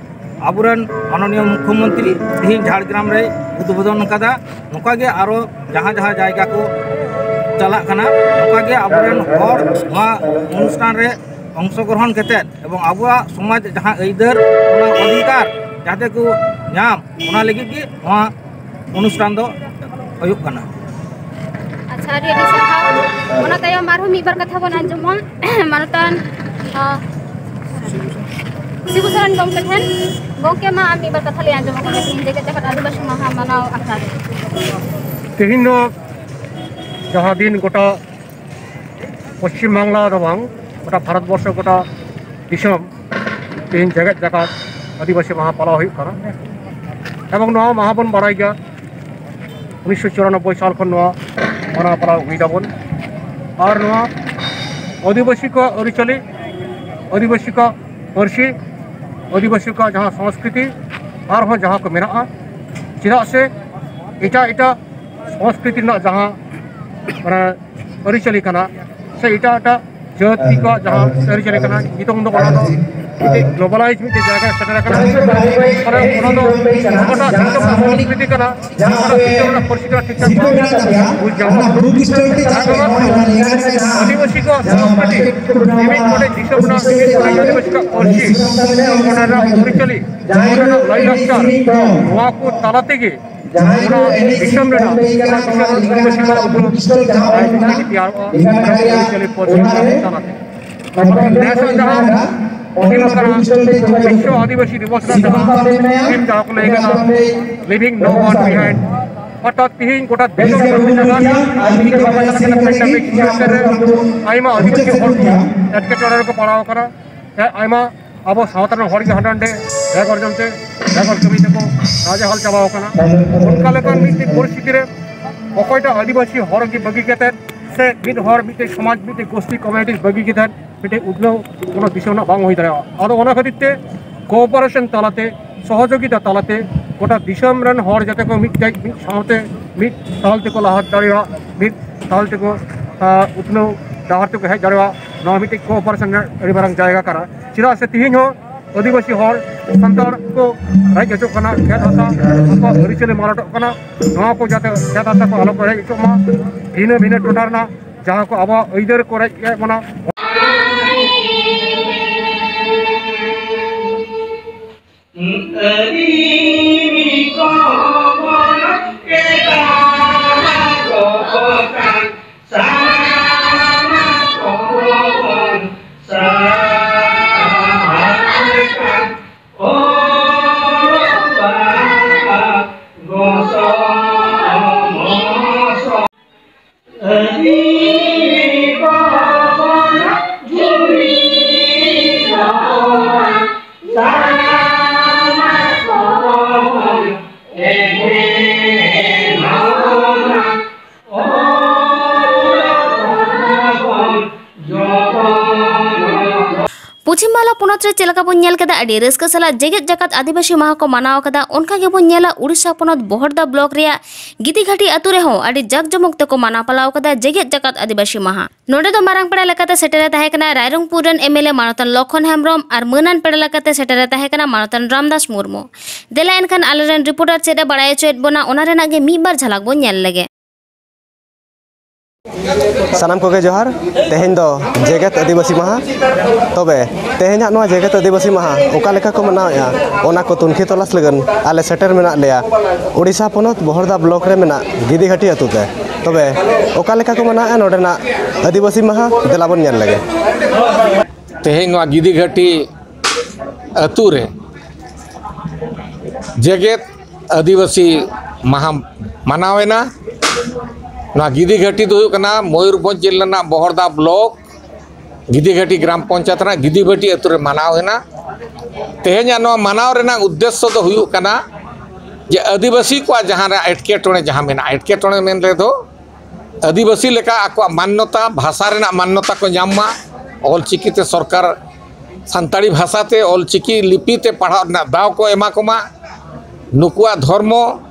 ᱟᱵᱚᱨᱮᱱ ᱢᱟᱱᱚᱱᱤᱭᱚ ᱢᱩᱠᱷᱭᱚᱢᱚᱱᱛᱨᱤ ᱛᱮᱦᱮᱧ ᱡᱷᱟᱲᱜᱨᱟᱢ ᱨᱮᱭ ᱩᱫᱵᱳᱫᱚᱱ ᱟᱠᱟᱫᱟ᱾ ᱱᱚᱝᱠᱟ ᱜᱮ ᱟᱨᱚ ᱡᱟᱦᱟᱸ ᱡᱟᱦᱟᱸ ᱡᱟᱭᱜᱟ ᱠᱚ ᱪᱟᱞᱟᱜ ᱠᱟᱱᱟ, ᱱᱚᱝᱠᱟ ᱜᱮ ᱟᱵᱚᱨᱮᱱ ᱦᱚᱲ ᱱᱚᱣᱟ ᱚᱱᱩᱥᱴᱷᱟᱱ ᱨᱮ ᱚᱝᱥᱚᱜᱨᱚᱦᱚᱱ ᱠᱟᱛᱮᱫ ᱮᱵᱚᱝ ᱟᱵᱚᱣᱟᱜ ᱥᱚᱢᱟᱡᱽ ᱡᱟᱦᱟᱸ ᱟᱹᱭᱫᱟᱹᱨ, ᱚᱱᱟ ᱚᱫᱷᱤᱠᱟᱨ ᱡᱟᱛᱮ ᱠᱚ ᱧᱟᱢ, ᱚᱱᱟ ᱞᱟᱹᱜᱤᱫ ᱜᱮ ᱱᱚᱣᱟ ᱚᱱᱩᱥᱴᱷᱟᱱ ᱫᱚ ᱦᱩᱭᱩᱜ ᱠᱟᱱᱟ᱾ ᱟᱪᱪᱷᱟ, ᱟᱹᱰᱤ ᱟᱹᱰᱤ ᱥᱟᱨᱦᱟᱣ᱾ ᱚᱱᱟ ᱛᱟᱭᱚᱢ ᱟᱨᱦᱚᱸ ᱢᱤᱫ ᱵᱟᱨ ᱠᱟᱛᱷᱟ ᱵᱚᱱ ᱟᱸᱡᱚᱢᱟ᱾ ᱢᱟᱱᱚᱛᱟᱱ, ᱟᱸ, ᱥᱤᱵᱩ ᱥᱚᱨᱮᱱ ᱜᱚᱢᱠᱮ ᱴᱷᱮᱱ᱾ ᱜᱚᱢᱠᱮ, ᱢᱟ ᱟᱢ ᱢᱤᱫ ᱵᱟᱨ ᱠᱟᱛᱷᱟ ᱞᱟᱹᱭ ᱟᱸᱡᱚᱢ ᱟᱠᱚ ᱢᱮ ᱛᱮᱦᱮᱧ ᱡᱮᱜᱮᱛ ᱡᱟᱠᱟᱛ ᱟᱹᱫᱤᱵᱟᱹᱥᱤ ᱢᱟᱦᱟ ᱢᱟᱱᱟᱣ ᱟᱠᱷᱲᱟ ᱨᱮ᱾ ᱛᱮᱦᱮᱧ ᱫᱚ ᱡᱟᱦᱟᱸ ᱫᱤᱱ ᱜᱚᱴᱟ ᱯᱚᱥᱪᱤᱢ ᱵᱟᱝᱞᱟ ᱫᱚ ᱵᱟᱝ, ᱜᱚᱴᱟ ᱵᱷᱟᱨᱚᱛ ᱵᱚᱨᱥᱚ, ᱜᱚᱴᱟ ᱫᱤᱥᱚᱢ ᱛᱮᱦᱮᱧ ᱡᱮᱜᱮᱛ ᱡᱟᱠᱟᱛ ᱟᱹᱫᱤᱵᱟᱹᱥᱤ ᱢᱟᱦᱟ ᱯᱟᱞᱟᱣ ᱦᱩᱭᱩᱜ ᱠᱟᱱᱟ᱾ ᱮᱵᱚᱝ ᱱᱚᱣᱟ ᱢᱟᱦᱟ ᱵᱚᱱ ᱵᱟᱲᱟᱭ ᱜᱮᱭᱟ, ᱩᱱᱤᱥᱥᱚ ᱪᱩᱨᱟᱱᱚᱵᱵᱳᱭ ᱥᱟᱞ ᱠᱷᱚᱱ ᱱᱚᱣᱟ ᱢᱟᱱᱟᱣ ᱯᱟᱞᱟᱣ ᱟᱹᱜᱩᱭ ᱫᱟᱵᱚᱱ᱾ ᱟᱨ ᱱᱚᱣᱟ ᱟᱹᱫᱤᱵᱟᱹᱥᱤ ᱠᱚᱣᱟᱜ ᱟᱹᱨᱤᱪᱟᱹᱞᱤ, ᱟᱹᱫᱤᱵᱟᱹᱥᱤ ᱠᱚᱣᱟᱜ ᱯᱟᱹᱨᱥᱤ, ᱟᱹᱫᱤᱵᱟᱹᱥᱤ ᱠᱚᱣᱟᱜ ᱡᱟᱦᱟᱸ ᱥᱚᱝᱥᱠᱨᱤᱛᱤ, ᱟᱨᱦᱚᱸ ᱡᱟᱦᱟᱸ ᱠᱚ ᱢᱮᱱᱟᱜᱼᱟ, ᱪᱮᱫᱟᱜ ᱥᱮ ᱮᱴᱟᱜ ᱮᱴᱟᱜ ᱥᱚᱝᱥᱠᱨᱤᱛᱤ ᱨᱮᱱᱟᱜ ᱡᱟᱦᱟᱸ ᱢᱟᱱᱮ ᱟᱹᱨᱤᱪᱟᱹᱞᱤ ᱠᱟᱱᱟ, ᱥᱮ ᱮᱴᱟᱜ ᱮᱴᱟᱜ ᱡᱟᱹᱛᱤ ᱠᱚᱣᱟᱜ ᱡᱟᱦᱟᱸ ᱟᱹᱨᱤᱪᱟᱹᱞᱤ ᱠᱟᱱᱟ, ᱱᱤᱛᱚᱝ ᱫᱚ ᱚᱱᱟ ᱫᱚ ᱢᱤᱫᱴᱮᱡ ᱜᱞᱳᱵᱟᱞᱟᱭᱤᱡᱽ ᱢᱤᱫᱴᱮᱡ ᱡᱟᱭᱜᱟ ᱨᱮ ᱥᱮᱴᱮᱨ ᱟᱠᱟᱱᱟ᱾ ᱢᱟᱱᱮ ᱚᱱᱟ ᱫᱚ ᱚᱠᱟᱴᱟᱜ ᱫᱤᱥᱚᱢ ᱨᱮᱱᱟᱜ ᱥᱚᱝᱥᱠᱨᱤᱛᱤ ᱠᱟᱱᱟ, ᱚᱱᱟ ᱫᱤᱥᱚᱢ ᱨᱮᱱᱟᱜ ᱯᱟᱹᱨᱥᱤ ᱠᱟᱱᱟ, ᱴᱷᱤᱠ ᱴᱷᱟᱠ ᱵᱟᱝ ᱵᱩᱡᱽ ᱧᱟᱢᱚᱜ ᱠᱟᱱᱟ᱾ ᱟᱹᱫᱤᱵᱟᱹᱥᱤ ᱠᱚᱣᱟᱜ ᱥᱚᱝᱥᱠᱨᱤᱛᱤ, ᱢᱤᱢᱤᱫ ᱜᱚᱴᱮᱡ ᱫᱤᱥᱚᱢ ᱨᱮᱱᱟᱜ ᱢᱤᱢᱤᱫ ᱜᱚᱴᱮᱡ ᱟᱹᱫᱤᱵᱟᱹᱥᱤ ᱠᱚᱣᱟᱜ ᱯᱟᱹᱨᱥᱤ, ᱚᱱᱟ ᱨᱮᱱᱟᱜ ᱟᱹᱨᱤᱪᱟᱹᱞᱤ, ᱚᱱᱟ ᱨᱮᱱᱟᱜ ᱞᱟᱭᱼᱞᱟᱠᱪᱟᱨ, ᱱᱚᱣᱟ ᱠᱚ ᱛᱟᱞᱟ ᱛᱮᱜᱮ ᱚᱱᱟ ᱫᱤᱥᱚᱢ ᱨᱮᱱᱟᱜ, ᱚᱱᱟ ᱫᱤᱥᱚᱢ ᱨᱮᱱᱟᱜ ᱟᱹᱫᱤᱵᱟᱹᱥᱤ ᱠᱚᱣᱟᱜ ᱩᱯᱨᱩᱢ ᱟᱹᱨᱤᱪᱟᱹᱞᱤ ᱛᱮᱭᱟᱨᱚᱜᱼᱟ, ᱚᱱᱟ ᱟᱹᱨᱤᱪᱟᱹᱞᱤ ᱯᱟᱹᱨᱥᱤ ᱛᱟᱞᱟᱛᱮ᱾ ᱱᱮᱥ ᱦᱚᱸ ᱡᱟᱦᱟᱸ ᱦᱩᱭᱩᱜ ᱠᱟᱱᱟ, ᱵᱤᱥᱥᱚ ᱟᱹᱫᱤᱵᱟᱹᱥᱤ ᱫᱤᱵᱚᱥ ᱨᱮᱱᱟᱜ ᱡᱟᱦᱟᱸ ᱛᱷᱤᱢ ᱡᱟᱦᱟᱸ ᱠᱚ ᱞᱟᱹᱭ ᱠᱟᱫᱟ, Leaving No One Behind, ᱚᱨᱛᱷᱟᱛ ᱛᱤᱦᱤᱧ ᱜᱚᱴᱟ ᱫᱤᱥᱚᱢ ᱨᱮ ᱦᱩᱭ ᱠᱟᱱᱟ, ᱱᱤᱛᱚᱜ ᱡᱟᱦᱟᱸ ᱪᱟᱞᱟᱜ ᱠᱟᱱᱟ pandemic situation ᱨᱮ ᱟᱭᱢᱟ ᱟᱹᱫᱤᱵᱟᱹᱥᱤ ᱦᱚᱲ ᱜᱮ ᱮᱴᱠᱮᱴᱚᱬᱮ ᱨᱮᱠᱚ ᱯᱟᱲᱟᱣ ᱟᱠᱟᱱᱟ᱾ ᱦᱮᱸ, ᱟᱭᱢᱟ ᱟᱵᱚ ᱥᱟᱶᱛᱟ ᱨᱮᱱ ᱦᱚᱲ ᱜᱮ ᱦᱟᱸᱰᱮ ᱱᱟᱰᱮ ᱵᱮᱜᱚᱨ ᱡᱚᱢ ᱛᱮ ᱵᱮᱜᱚᱨ ᱠᱟᱹᱢᱤ ᱛᱮᱠᱚ ᱱᱟᱡᱮᱦᱟᱞ ᱪᱟᱵᱟᱣ ᱟᱠᱟᱱᱟ᱾ ᱚᱱᱠᱟ ᱞᱮᱠᱟᱱ ᱢᱤᱫᱴᱤᱡ ᱯᱚᱨᱤᱥᱛᱷᱤᱛᱤ ᱨᱮ ᱚᱠᱚᱭᱴᱟᱜ ᱟᱹᱫᱤᱵᱟᱹᱥᱤ ᱦᱚᱲ ᱜᱮ ᱵᱟᱹᱜᱤ ᱠᱟᱛᱮᱫ ᱥᱮ ᱢᱤᱫ ᱦᱚᱲ, ᱢᱤᱫᱴᱮᱡ ᱥᱚᱢᱟᱡᱽ, ᱢᱤᱫᱴᱮᱡ ᱜᱳᱥᱴᱤ, ᱠᱚᱢᱤᱭᱩᱱᱤᱴᱤ ᱵᱟᱹᱜᱤ ᱠᱟᱛᱮᱫ ᱢᱤᱫᱴᱮᱡ ᱩᱛᱱᱟᱹᱣ ᱠᱳᱱᱳ ᱫᱤᱥᱚᱢ ᱨᱮᱱᱟᱜ ᱵᱟᱝ ᱦᱩᱭ ᱫᱟᱲᱮᱭᱟᱜᱼᱟ᱾ ᱟᱫᱚ ᱚᱱᱟ ᱠᱷᱟᱹᱛᱤᱨ ᱛᱮ cooperation ᱛᱟᱞᱟᱛᱮ, ᱥᱚᱦᱚᱡᱳᱜᱤᱛᱟ ᱛᱟᱞᱟᱛᱮ ᱜᱚᱴᱟ ᱫᱤᱥᱚᱢ ᱨᱮᱱ ᱦᱚᱲ ᱡᱟᱛᱮ ᱠᱚ ᱢᱤᱫᱴᱮᱡ, ᱢᱤᱫ ᱥᱟᱶᱛᱮ, ᱢᱤᱫ ᱛᱟᱞ ᱛᱮᱠᱚ ᱞᱟᱦᱟ ᱫᱟᱲᱮᱭᱟᱜ, ᱢᱤᱫ ᱛᱟᱞ ᱛᱮᱠᱚ, ᱟᱸ, ᱩᱛᱱᱟᱹᱣ ᱰᱟᱦᱟᱨ ᱛᱮᱠᱚ ᱦᱮᱡ ᱫᱟᱲᱮᱭᱟᱜ, ᱱᱚᱣᱟ ᱢᱤᱫᱴᱮᱡ cooperation ᱨᱮᱱᱟᱜ ᱟᱹᱰᱤ ᱢᱟᱨᱟᱝ ᱡᱟᱭᱜᱟ ᱠᱟᱱᱟ᱾ ᱪᱮᱫᱟᱜ ᱥᱮ ᱛᱤᱦᱤᱧ ᱦᱚᱸ ᱟᱹᱫᱤᱵᱟᱹᱥᱤ ᱦᱚᱲ, ᱥᱟᱱᱛᱟᱲ ᱠᱚ ᱨᱮᱡ ᱦᱚᱪᱚᱜ ᱠᱟᱱᱟ, ᱠᱷᱮᱛ ᱦᱟᱥᱟ, ᱟᱠᱚᱣᱟᱜ ᱟᱹᱨᱤᱪᱟᱹᱞᱤ ᱢᱟᱞᱚᱴᱚᱜ ᱠᱟᱱᱟ᱾ ᱱᱚᱣᱟ ᱠᱚ ᱡᱟᱛᱮ ᱠᱷᱮᱛ ᱦᱟᱥᱟ ᱠᱚ ᱟᱞᱚ ᱠᱚ ᱨᱮᱡ ᱦᱚᱪᱚᱜ ᱢᱟ, ᱵᱷᱤᱱᱟᱹ ᱵᱷᱤᱱᱟᱹ ᱴᱚᱴᱷᱟ ᱨᱮᱱᱟᱜ ᱡᱟᱦᱟᱸ ᱠᱚ ᱟᱵᱚᱣᱟᱜ ᱟᱹᱭᱫᱟᱹᱨ ᱠᱚ ᱨᱮᱡ ᱮᱫ ᱵᱚᱱᱟ᱾ ᱯᱚᱱᱚᱛ ᱨᱮ ᱪᱮᱫ ᱞᱮᱠᱟ ᱵᱚᱱ ᱧᱮᱞ ᱠᱮᱫᱟ, ᱟᱹᱰᱤ ᱨᱟᱹᱥᱠᱟᱹ ᱥᱟᱞᱟᱜ ᱡᱮᱜᱮᱛ ᱡᱟᱠᱟᱛ ᱟᱹᱫᱤᱵᱟᱹᱥᱤ ᱢᱟᱦᱟ ᱠᱚ ᱢᱟᱱᱟᱣ ᱠᱟᱫᱟ, ᱚᱱᱠᱟ ᱜᱮᱵᱚᱱ ᱧᱮᱞᱟ ᱩᱲᱤᱥᱥᱟ ᱯᱚᱱᱚᱛ ᱵᱚᱦᱚᱲᱫᱟ ᱵᱞᱚᱠ ᱨᱮᱭᱟᱜ ᱜᱤᱫᱤᱜᱷᱟᱴᱤ ᱟᱹᱛᱩ ᱨᱮᱦᱚᱸ ᱟᱹᱰᱤ ᱡᱟᱠ ᱡᱚᱢᱚᱠ ᱛᱮᱠᱚ ᱢᱟᱱᱟᱣ ᱯᱟᱞᱟᱣ ᱠᱟᱫᱟ ᱡᱮᱜᱮᱛ ᱡᱟᱠᱟᱛ ᱟᱹᱫᱤᱵᱟᱹᱥᱤ ᱢᱟᱦᱟ᱾ ᱱᱚᱰᱮ ᱫᱚ ᱢᱟᱨᱟᱝ ᱯᱮᱲᱟ ᱞᱮᱠᱟᱛᱮ ᱥᱮᱴᱮᱨᱮ ᱛᱟᱦᱮᱸ ᱠᱟᱱᱟ ᱨᱟᱭᱨᱚᱝᱯᱩᱨ ᱨᱮᱱ ᱮᱢ ᱮᱞ ᱮ ᱢᱟᱱᱚᱛᱟᱱ ᱞᱚᱠᱷᱚᱱ ᱦᱮᱢᱵᱨᱚᱢ ᱟᱨ ᱢᱟᱹᱱᱟᱱ ᱯᱮᱲᱟ ᱞᱮᱠᱟᱛᱮ ᱥᱮᱴᱮᱨᱮ ᱛᱟᱦᱮᱸ ᱠᱟᱱᱟ ᱢᱟᱱᱚᱛᱟᱱ ᱨᱟᱢᱫᱟᱥ ᱢᱩᱨᱢᱩ᱾ ᱫᱮᱞᱟ ᱮᱱᱠᱷᱟᱱ ᱟᱞᱮᱨᱮᱱ ᱨᱤᱯᱳᱨᱴᱟᱨ ᱪᱮᱫ ᱮ ᱵᱟᱲᱟᱭ ᱦᱚᱪᱚᱭᱮᱫ ᱵᱚᱱᱟ, ᱚᱱᱟ ᱨᱮᱱᱟᱜ ᱜᱮ ᱢᱤᱫ ᱵᱟᱨ ᱡᱷᱟᱞᱟᱠ ᱵᱚᱱ ᱧᱮᱞ ᱞᱮᱜᱮ᱾ ᱥᱟᱱᱟᱢ ᱠᱚᱜᱮ ᱡᱚᱦᱟᱨ᱾ ᱛᱮᱦᱮᱧ ᱫᱚ ᱡᱮᱜᱮᱛ ᱟᱹᱫᱤᱵᱟᱹᱥᱤ ᱢᱟᱦᱟ᱾ ᱛᱚᱵᱮ ᱛᱮᱦᱮᱧᱟᱜ ᱱᱚᱣᱟ ᱡᱮᱜᱮᱛ ᱟᱹᱫᱤᱵᱟᱹᱥᱤ ᱢᱟᱦᱟ ᱚᱠᱟ ᱞᱮᱠᱟ ᱠᱚ ᱢᱟᱱᱟᱣᱮᱫᱼᱟ, ᱚᱱᱟ ᱠᱚ ᱛᱩᱱᱠᱷᱤ ᱛᱚᱞᱟᱥ ᱞᱟᱹᱜᱤᱫ ᱟᱞᱮ ᱥᱮᱴᱮᱨ ᱢᱮᱱᱟᱜ ᱞᱮᱭᱟ ᱳᱰᱤᱥᱟ ᱯᱚᱱᱚᱛ ᱵᱚᱦᱚᱲᱫᱟ ᱵᱞᱚᱠ ᱨᱮ ᱢᱮᱱᱟᱜ ᱜᱤᱫᱤᱜᱷᱟᱴᱤ ᱟᱹᱛᱩ ᱛᱮ᱾ ᱛᱚᱵᱮ ᱚᱠᱟ ᱞᱮᱠᱟ ᱠᱚ ᱢᱟᱱᱟᱣᱮᱫᱼᱟ ᱱᱚᱰᱮᱱᱟᱜ ᱟᱹᱫᱤᱵᱟᱹᱥᱤ ᱢᱟᱦᱟ, ᱫᱮᱞᱟ ᱵᱚᱱ ᱧᱮᱞ ᱞᱮᱜᱮ᱾ ᱛᱮᱦᱮᱧ ᱱᱚᱣᱟ ᱜᱤᱫᱤᱜᱷᱟᱴᱤ ᱟᱹᱛᱩ ᱨᱮ ᱡᱮᱜᱮᱛ ᱟᱹᱫᱤᱵᱟᱹᱥᱤ ᱢᱟᱦᱟ ᱢᱟᱱᱟᱣᱮᱱᱟ᱾ ᱱᱚᱣᱟ ᱜᱤᱫᱤᱜᱷᱟᱴᱤ ᱫᱚ ᱦᱩᱭᱩᱜ ᱠᱟᱱᱟ ᱢᱚᱭᱩᱨᱵᱷᱚᱸᱡᱽ ᱡᱮᱞᱟ ᱨᱮᱱᱟᱜ ᱵᱚᱦᱚᱲᱫᱟ ᱵᱞᱚᱠ ᱜᱤᱫᱤᱜᱷᱟᱴᱤ ᱜᱨᱟᱢ ᱯᱚᱧᱪᱟᱭᱮᱛ ᱨᱮᱱᱟᱜ ᱜᱤᱫᱤᱜᱷᱟᱴᱤ ᱟᱹᱛᱩ ᱨᱮ ᱢᱟᱱᱟᱣ ᱮᱱᱟ᱾ ᱛᱮᱦᱮᱧᱟᱜ ᱱᱚᱣᱟ ᱢᱟᱱᱟᱣ ᱨᱮᱱᱟᱜ ᱩᱫᱽᱫᱮᱥᱥᱚ ᱫᱚ ᱦᱩᱭᱩᱜ ᱠᱟᱱᱟ ᱡᱮ ᱟᱹᱫᱤᱵᱟᱹᱥᱤ ᱠᱚᱣᱟᱜ ᱡᱟᱦᱟᱸ ᱨᱮ ᱮᱴᱠᱮᱴᱚᱬᱮ ᱡᱟᱦᱟᱸ ᱢᱮᱱᱟᱜᱼᱟ, ᱮᱴᱠᱮᱴᱚᱬᱮ ᱢᱮᱱ ᱨᱮᱫᱚ ᱟᱹᱫᱤᱵᱟᱹᱥᱤ ᱞᱮᱠᱟ ᱟᱠᱚᱣᱟᱜ ᱢᱟᱱᱱᱚᱛᱟ, ᱵᱷᱟᱥᱟ ᱨᱮᱱᱟᱜ ᱢᱟᱱᱱᱚᱛᱟ ᱠᱚ ᱧᱟᱢ ᱢᱟ, ᱚᱞᱪᱤᱠᱤ ᱛᱮ ᱥᱚᱨᱠᱟᱨ ᱥᱟᱱᱛᱟᱲᱤ ᱵᱷᱟᱥᱟ ᱛᱮ ᱚᱞᱪᱤᱠᱤ ᱞᱤᱯᱤ ᱛᱮ ᱯᱟᱲᱦᱟᱣ ᱨᱮᱱᱟᱜ ᱫᱟᱣ ᱠᱚ ᱮᱢᱟ ᱠᱚᱢᱟ, ᱱᱩᱠᱩᱣᱟᱜ ᱫᱷᱚᱨᱢᱚ,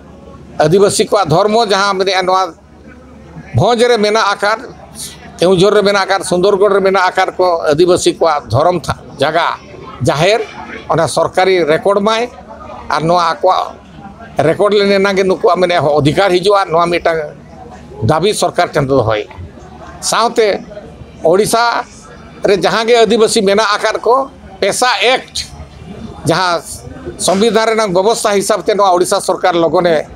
ᱟᱹᱫᱤᱵᱟᱹᱥᱤ ᱠᱚᱣᱟᱜ ᱫᱷᱚᱨᱢᱚ ᱡᱟᱦᱟᱸ ᱢᱮᱱᱟᱜᱼᱟ, ᱱᱚᱣᱟ ᱵᱷᱚᱸᱡᱽ ᱨᱮ ᱢᱮᱱᱟᱜ ᱟᱠᱟᱫ, ᱠᱮᱣᱡᱷᱚᱨ ᱨᱮ ᱢᱮᱱᱟᱜ ᱟᱠᱟᱫ, ᱥᱩᱱᱫᱚᱨᱜᱚᱲ ᱨᱮ ᱢᱮᱱᱟᱜ ᱟᱠᱟᱫ ᱠᱚ ᱟᱹᱫᱤᱵᱟᱹᱥᱤ ᱠᱚᱣᱟᱜ ᱫᱷᱚᱨᱚᱢ ᱛᱷᱟ-, ᱡᱟᱭᱜᱟ, ᱡᱟᱦᱮᱨ, ᱚᱱᱟ ᱥᱚᱨᱠᱟᱨᱤ ᱨᱮᱠᱚᱨᱰ ᱢᱟᱭ᱾ ᱟᱨ ᱱᱚᱣᱟ ᱟᱠᱚᱣᱟᱜ ᱨᱮᱠᱚᱨᱰ ᱞᱮᱱ ᱮᱱᱟᱝ ᱜᱮ ᱱᱩᱠᱩᱣᱟᱜ ᱢᱟᱱᱮ ᱚᱫᱷᱤᱠᱟᱨ ᱦᱤᱡᱩᱜᱼᱟ᱾ ᱱᱚᱣᱟ ᱢᱤᱫᱴᱟᱝ ᱫᱟᱹᱵᱤ ᱥᱚᱨᱠᱟᱨ ᱴᱷᱮᱱ ᱫᱚ ᱫᱚᱦᱚᱭ᱾ ᱥᱟᱶᱛᱮ ᱳᱰᱤᱥᱟ ᱨᱮ ᱡᱟᱦᱟᱸ ᱜᱮ ᱟᱹᱫᱤᱵᱟᱹᱥᱤ ᱢᱮᱱᱟᱜ ᱟᱠᱟᱫ ᱠᱚ, ᱯᱮᱥᱟ ᱮᱠᱴ, ᱡᱟᱦᱟᱸ ᱥᱚᱝᱵᱤᱫᱷᱟᱱ ᱨᱮᱱᱟᱜ ᱵᱮᱵᱚᱥᱛᱷᱟ ᱦᱤᱥᱟᱹᱵ ᱛᱮ ᱱᱚᱣᱟ ᱳᱰᱤᱥᱟ ᱥᱚᱨᱠᱟᱨ ᱞᱚᱜᱚᱱᱮ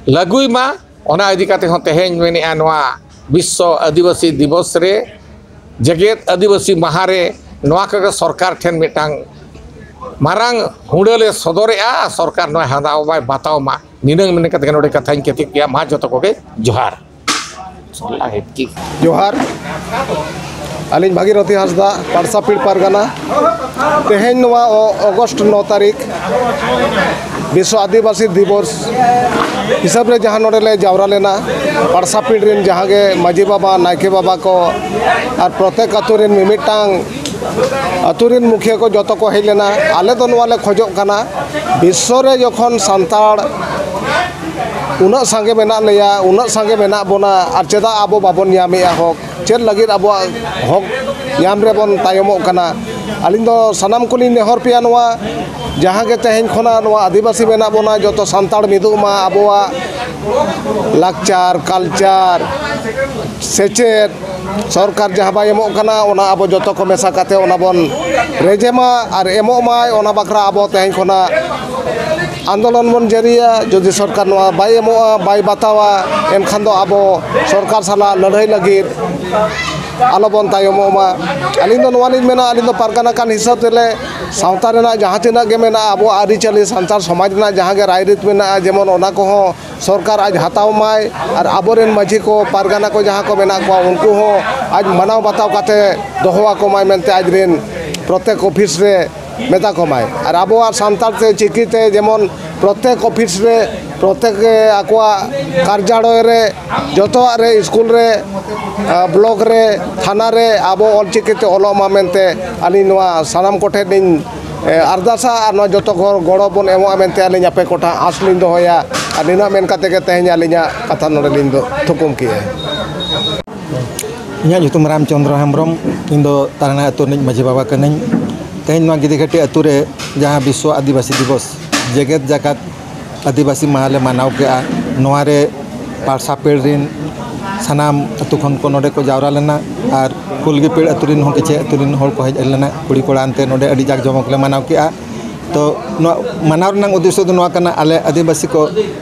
ᱞᱟᱹᱜᱩᱭ ᱢᱟ, ᱚᱱᱟ ᱤᱫᱤ ᱠᱟᱛᱮ ᱦᱚᱸ ᱛᱮᱦᱮᱧ ᱢᱮᱱᱮᱫᱼᱟ, ᱱᱚᱣᱟ ᱵᱤᱥᱥᱚ ᱟᱹᱫᱤᱵᱟᱹᱥᱤ ᱫᱤᱵᱚᱥ ᱨᱮ, ᱡᱮᱜᱮᱛ ᱟᱹᱫᱤᱵᱟᱹᱥᱤ ᱢᱟᱦᱟ ᱨᱮ ᱱᱚᱣᱟ ᱠᱚᱜᱮ ᱥᱚᱨᱠᱟᱨ ᱴᱷᱮᱱ ᱢᱤᱫᱴᱟᱝ ᱢᱟᱨᱟᱝ ᱦᱩᱲᱟᱹ ᱞᱮ ᱥᱚᱫᱚᱨᱮᱜᱼᱟ᱾ ᱥᱚᱨᱠᱟᱨ ᱱᱚᱣᱟ ᱦᱟᱛᱟᱣ ᱵᱟᱭ ᱵᱟᱛᱟᱣ ᱢᱟ, ᱱᱤᱱᱟᱹᱝ ᱢᱮᱱ ᱠᱟᱛᱮ ᱜᱮ ᱱᱚᱰᱮ ᱠᱟᱛᱷᱟᱧ ᱠᱮᱪᱮᱫ ᱠᱮᱜᱼᱟ᱾ ᱢᱟ ᱡᱚᱛᱚ ᱠᱚᱜᱮ ᱡᱚᱦᱟᱨ᱾ ᱡᱚᱦᱟᱨ᱾ ᱟᱹᱞᱤᱧ ᱵᱷᱟᱜᱤᱨᱚᱛᱷᱤ ᱦᱟᱸᱥᱫᱟ, ᱯᱟᱲᱥᱟᱯᱤᱲ ᱯᱟᱨᱜᱟᱱᱟ᱾ ᱛᱮᱦᱮᱧ ᱱᱚᱣᱟ ᱚ-, ᱚᱜᱚᱥᱴ ᱱᱚ ᱛᱟᱹᱨᱤᱠᱷ ᱵᱤᱥᱥᱚ ᱟᱹᱫᱤᱵᱟᱹᱥᱤ ᱫᱤᱵᱚᱥ ᱦᱤᱥᱟᱹᱵ ᱨᱮ ᱡᱟᱦᱟᱸ ᱱᱚᱰᱮ ᱞᱮ ᱡᱟᱣᱨᱟ ᱞᱮᱱᱟ, ᱯᱟᱲᱥᱟᱯᱤᱲ ᱨᱮᱱ ᱡᱟᱦᱟᱸ ᱜᱮ ᱢᱟᱹᱡᱷᱤ ᱵᱟᱵᱟ, ᱱᱟᱭᱠᱮ ᱵᱟᱵᱟ ᱠᱚ ᱟᱨ ᱯᱨᱚᱛᱮᱠ ᱟᱛᱳ ᱨᱮᱱ ᱢᱤᱢᱤᱫᱴᱟᱝ ᱟᱹᱛᱩ ᱨᱮᱱ ᱢᱩᱠᱷᱤᱭᱟᱹ ᱠᱚ ᱡᱚᱛᱚ ᱠᱚ ᱦᱮᱡ ᱞᱮᱱᱟ᱾ ᱟᱞᱮ ᱫᱚ ᱱᱚᱣᱟ ᱞᱮ ᱠᱷᱚᱡᱚᱜ ᱠᱟᱱᱟ, ᱵᱤᱥᱥᱚ ᱨᱮ ᱡᱚᱠᱷᱚᱱ ᱥᱟᱱᱛᱟᱲ ᱩᱱᱟᱹᱜ ᱥᱟᱸᱜᱮ ᱢᱮᱱᱟᱜ ᱞᱮᱭᱟ, ᱩᱱᱟᱹᱜ ᱥᱟᱸᱜᱮ ᱢᱮᱱᱟᱜ ᱵᱚᱱᱟ, ᱟᱨ ᱪᱮᱫᱟᱜ ᱟᱵᱚ ᱵᱟᱵᱚᱱ ᱧᱟᱢᱮᱜᱼᱟ ᱦᱚᱠ? ᱪᱮᱫ ᱞᱟᱹᱜᱤᱫ ᱟᱵᱚᱣᱟᱜ ᱦᱚᱠ ᱧᱟᱢ ᱨᱮᱵᱚᱱ ᱛᱟᱭᱚᱢᱚᱜ ᱠᱟᱱᱟ? ᱟᱹᱞᱤᱧ ᱫᱚ ᱥᱟᱱᱟᱢ ᱠᱚᱞᱤᱧ ᱱᱮᱦᱚᱨ ᱯᱮᱭᱟ, ᱱᱚᱣᱟ ᱡᱟᱦᱟᱸ ᱜᱮ ᱛᱮᱦᱮᱧ ᱠᱷᱚᱱᱟᱜ ᱱᱚᱣᱟ ᱟᱹᱫᱤᱵᱟᱹᱥᱤ ᱢᱮᱱᱟᱜ ᱵᱚᱱᱟ, ᱡᱚᱛᱚ ᱥᱟᱱᱛᱟᱲ ᱢᱤᱫᱚᱜ ᱢᱟ, ᱟᱵᱚᱣᱟᱜ ᱞᱟᱠᱪᱟᱨ, ᱠᱟᱞᱪᱟᱨ, ᱥᱮᱪᱮᱫ, ᱥᱚᱨᱠᱟᱨ ᱡᱟᱦᱟᱸ ᱵᱟᱭ ᱮᱢᱚᱜ ᱠᱟᱱᱟ, ᱚᱱᱟ ᱟᱵᱚ ᱡᱚᱛᱚ ᱠᱚ ᱢᱮᱥᱟ ᱠᱟᱛᱮ ᱚᱱᱟ ᱵᱚᱱ ᱨᱮᱡᱮ ᱢᱟ ᱟᱨ ᱮᱢᱚᱜ ᱢᱟᱭ᱾ ᱚᱱᱟ ᱵᱟᱠᱷᱨᱟ ᱟᱵᱚ ᱛᱮᱦᱮᱧ ᱠᱷᱚᱱᱟᱜ ᱟᱱᱫᱳᱞᱚᱱ ᱵᱚᱱ ᱡᱟᱹᱨᱤᱭᱟ᱾ ᱡᱩᱫᱤ ᱥᱚᱨᱠᱟᱨ ᱱᱚᱣᱟ ᱵᱟᱭ ᱮᱢᱚᱜᱼᱟ, ᱵᱟᱭ ᱵᱟᱛᱟᱣᱟ, ᱮᱱᱠᱷᱟᱱ ᱫᱚ ᱟᱵᱚ ᱥᱚᱨᱠᱟᱨ ᱥᱟᱞᱟᱜ ᱞᱟᱹᱲᱦᱟᱹᱭ ᱞᱟᱹᱜᱤᱫ ᱟᱞᱚ ᱵᱚᱱ ᱛᱟᱭᱚᱢᱚᱜ ᱢᱟ᱾ ᱟᱹᱞᱤᱧ ᱫᱚ ᱱᱚᱣᱟ ᱞᱤᱧ ᱢᱮᱱᱟ, ᱟᱹᱞᱤᱧ ᱫᱚ ᱯᱟᱨᱜᱟᱱᱟ ᱠᱟᱱ ᱦᱤᱥᱟᱹᱵ ᱛᱮᱞᱮ ᱥᱟᱶᱛᱟ ᱨᱮᱱᱟᱜ ᱡᱟᱦᱟᱸ ᱛᱤᱱᱟᱹᱜ ᱜᱮ ᱢᱮᱱᱟᱜᱼᱟ, ᱟᱵᱚᱣᱟᱜ ᱟᱹᱨᱤᱪᱟᱹᱞᱤ, ᱥᱟᱱᱛᱟᱲ ᱥᱚᱢᱟᱡᱽ ᱨᱮᱱᱟᱜ ᱡᱟᱦᱟᱸ ᱜᱮ ᱨᱟᱭᱨᱤᱛ ᱢᱮᱱᱟᱜᱼᱟ, ᱡᱮᱢᱚᱱ ᱚᱱᱟ ᱠᱚᱦᱚᱸ ᱥᱚᱨᱠᱟᱨ ᱟᱡ ᱦᱟᱛᱟᱣ ᱢᱟᱭ ᱟᱨ ᱟᱵᱚᱨᱮᱱ ᱢᱟᱹᱡᱷᱤ ᱠᱚ, ᱯᱟᱨᱜᱟᱱᱟ ᱠᱚ ᱡᱟᱦᱟᱸ ᱠᱚ ᱢᱮᱱᱟᱜ ᱠᱚᱣᱟ, ᱩᱱᱠᱩ ᱦᱚᱸ ᱟᱡ ᱢᱟᱱᱟᱣ ᱵᱟᱛᱟᱣ ᱠᱟᱛᱮ ᱫᱚᱦᱚ ᱟᱠᱚ ᱢᱟᱭ ᱢᱮᱱᱛᱮ ᱟᱡᱨᱮᱱ ᱯᱨᱚᱛᱮᱠ ᱚᱯᱷᱤᱥ ᱨᱮ ᱢᱮᱛᱟ ᱠᱚᱢᱟᱭ᱾ ᱟᱨ ᱟᱵᱚᱣᱟᱜ ᱥᱟᱱᱛᱟᱲ ᱛᱮ ᱪᱤᱠᱤ ᱛᱮ ᱡᱮᱢᱚᱱ ᱯᱨᱚᱛᱮᱠ ᱚᱯᱷᱤᱥ ᱨᱮ, ᱯᱨᱚᱛᱮᱠ ᱟᱠᱚᱣᱟᱜ ᱠᱟᱨᱡᱟᱞᱚᱭ ᱨᱮ, ᱡᱚᱛᱚᱣᱟᱜ ᱨᱮ, ᱥᱠᱩᱞ ᱨᱮ, ᱟ, ᱵᱞᱚᱠ ᱨᱮ, ᱛᱷᱟᱱᱟ ᱨᱮ ᱟᱵᱚ ᱚᱞᱪᱤᱠᱤ ᱛᱮ ᱚᱞᱚᱜ ᱢᱟ ᱢᱮᱱᱛᱮ ᱟᱹᱞᱤᱧ ᱱᱚᱣᱟ ᱥᱟᱱᱟᱢ ᱠᱚᱴᱷᱮᱱ ᱞᱤᱧ, ᱮ, ᱟᱨᱫᱟᱥᱟ ᱟᱨ ᱱᱚᱣᱟ ᱡᱚᱛᱚ ᱦᱚᱲ ᱜᱚᱲᱚ ᱵᱚᱱ ᱮᱢᱚᱜᱼᱟ ᱢᱮᱱᱛᱮ ᱟᱹᱞᱤᱧ ᱟᱯᱮ ᱠᱚᱴᱷᱮᱱ ᱟᱸᱥ ᱞᱤᱧ ᱫᱚᱦᱚᱭᱟ᱾ ᱟᱨ ᱱᱤᱱᱟᱹᱜ ᱢᱮᱱ ᱠᱟᱛᱮ ᱜᱮ ᱛᱮᱦᱮᱧ ᱟᱹᱞᱤᱧᱟᱜ ᱠᱟᱛᱷᱟ ᱱᱚᱰᱮ ᱞᱤᱧ ᱫᱚ ᱛᱷᱩᱠᱩᱢ ᱠᱮᱜᱼᱟ᱾ ᱤᱧᱟᱹᱜ ᱧᱩᱛᱩᱢ ᱨᱟᱢᱪᱚᱸᱫᱽᱨᱚ ᱦᱮᱢᱵᱨᱚᱢ, ᱤᱧ ᱫᱚ ᱛᱟᱨᱟᱱᱟ ᱟᱹᱛᱩ ᱨᱤᱱᱤᱡ ᱢᱟᱹᱡᱷᱤ ᱵᱟᱵᱟ ᱠᱟᱹᱱᱟᱹᱧ᱾ ᱛᱮᱦᱮᱧ ᱱᱚᱣᱟ ᱜᱤᱫᱤᱜᱷᱟᱹᱴᱤ ᱟᱹᱛᱩ ᱨᱮ ᱡᱟᱦᱟᱸ ᱵᱤᱥᱥᱚ ᱟᱹᱫᱤᱵᱟᱹᱥᱤ ᱫᱤᱵᱚᱥ, ᱡᱮᱜᱮᱛ ᱡᱟᱠᱟᱛ ᱟᱹᱫᱤᱵᱟᱹᱥᱤ ᱢᱟᱦᱟ ᱞᱮ ᱢᱟᱱᱟᱣ ᱠᱮᱜᱼᱟ, ᱱᱚᱣᱟ ᱨᱮ ᱯᱟᱲᱥᱟᱯᱮᱲ ᱨᱤᱱ ᱥᱟᱱᱟᱢ ᱟᱹᱛᱩ ᱠᱷᱚᱱ ᱠᱚ ᱱᱚᱰᱮ ᱠᱚ ᱡᱟᱣᱨᱟ ᱞᱮᱱᱟ ᱟᱨ ᱠᱩᱞᱜᱤᱯᱤᱲ ᱟᱹᱛᱩ ᱨᱤᱱ ᱦᱚᱸ ᱠᱤᱪᱷᱩ ᱟᱹᱛᱩ ᱨᱤᱱ ᱦᱚᱲ ᱠᱚ ᱦᱮᱡ ᱞᱮᱱᱟ᱾ ᱠᱩᱲᱤ ᱠᱚᱲᱟ ᱟᱱᱛᱮ ᱱᱚᱰᱮ ᱟᱹᱰᱤ ᱡᱟᱠ ᱡᱚᱢᱚᱠ ᱞᱮ ᱢᱟᱱᱟᱣ ᱠᱮᱜᱼᱟ᱾ ᱛᱚ ᱱᱚᱣᱟ ᱢᱟᱱᱟᱣ ᱨᱮᱱᱟᱜ ᱩᱫᱽᱫᱮᱥᱥᱚ ᱫᱚ ᱱᱚᱣᱟ ᱠᱟᱱᱟ, ᱟᱞᱮ ᱟᱹᱫᱤᱵᱟᱹᱥᱤ ᱠᱚ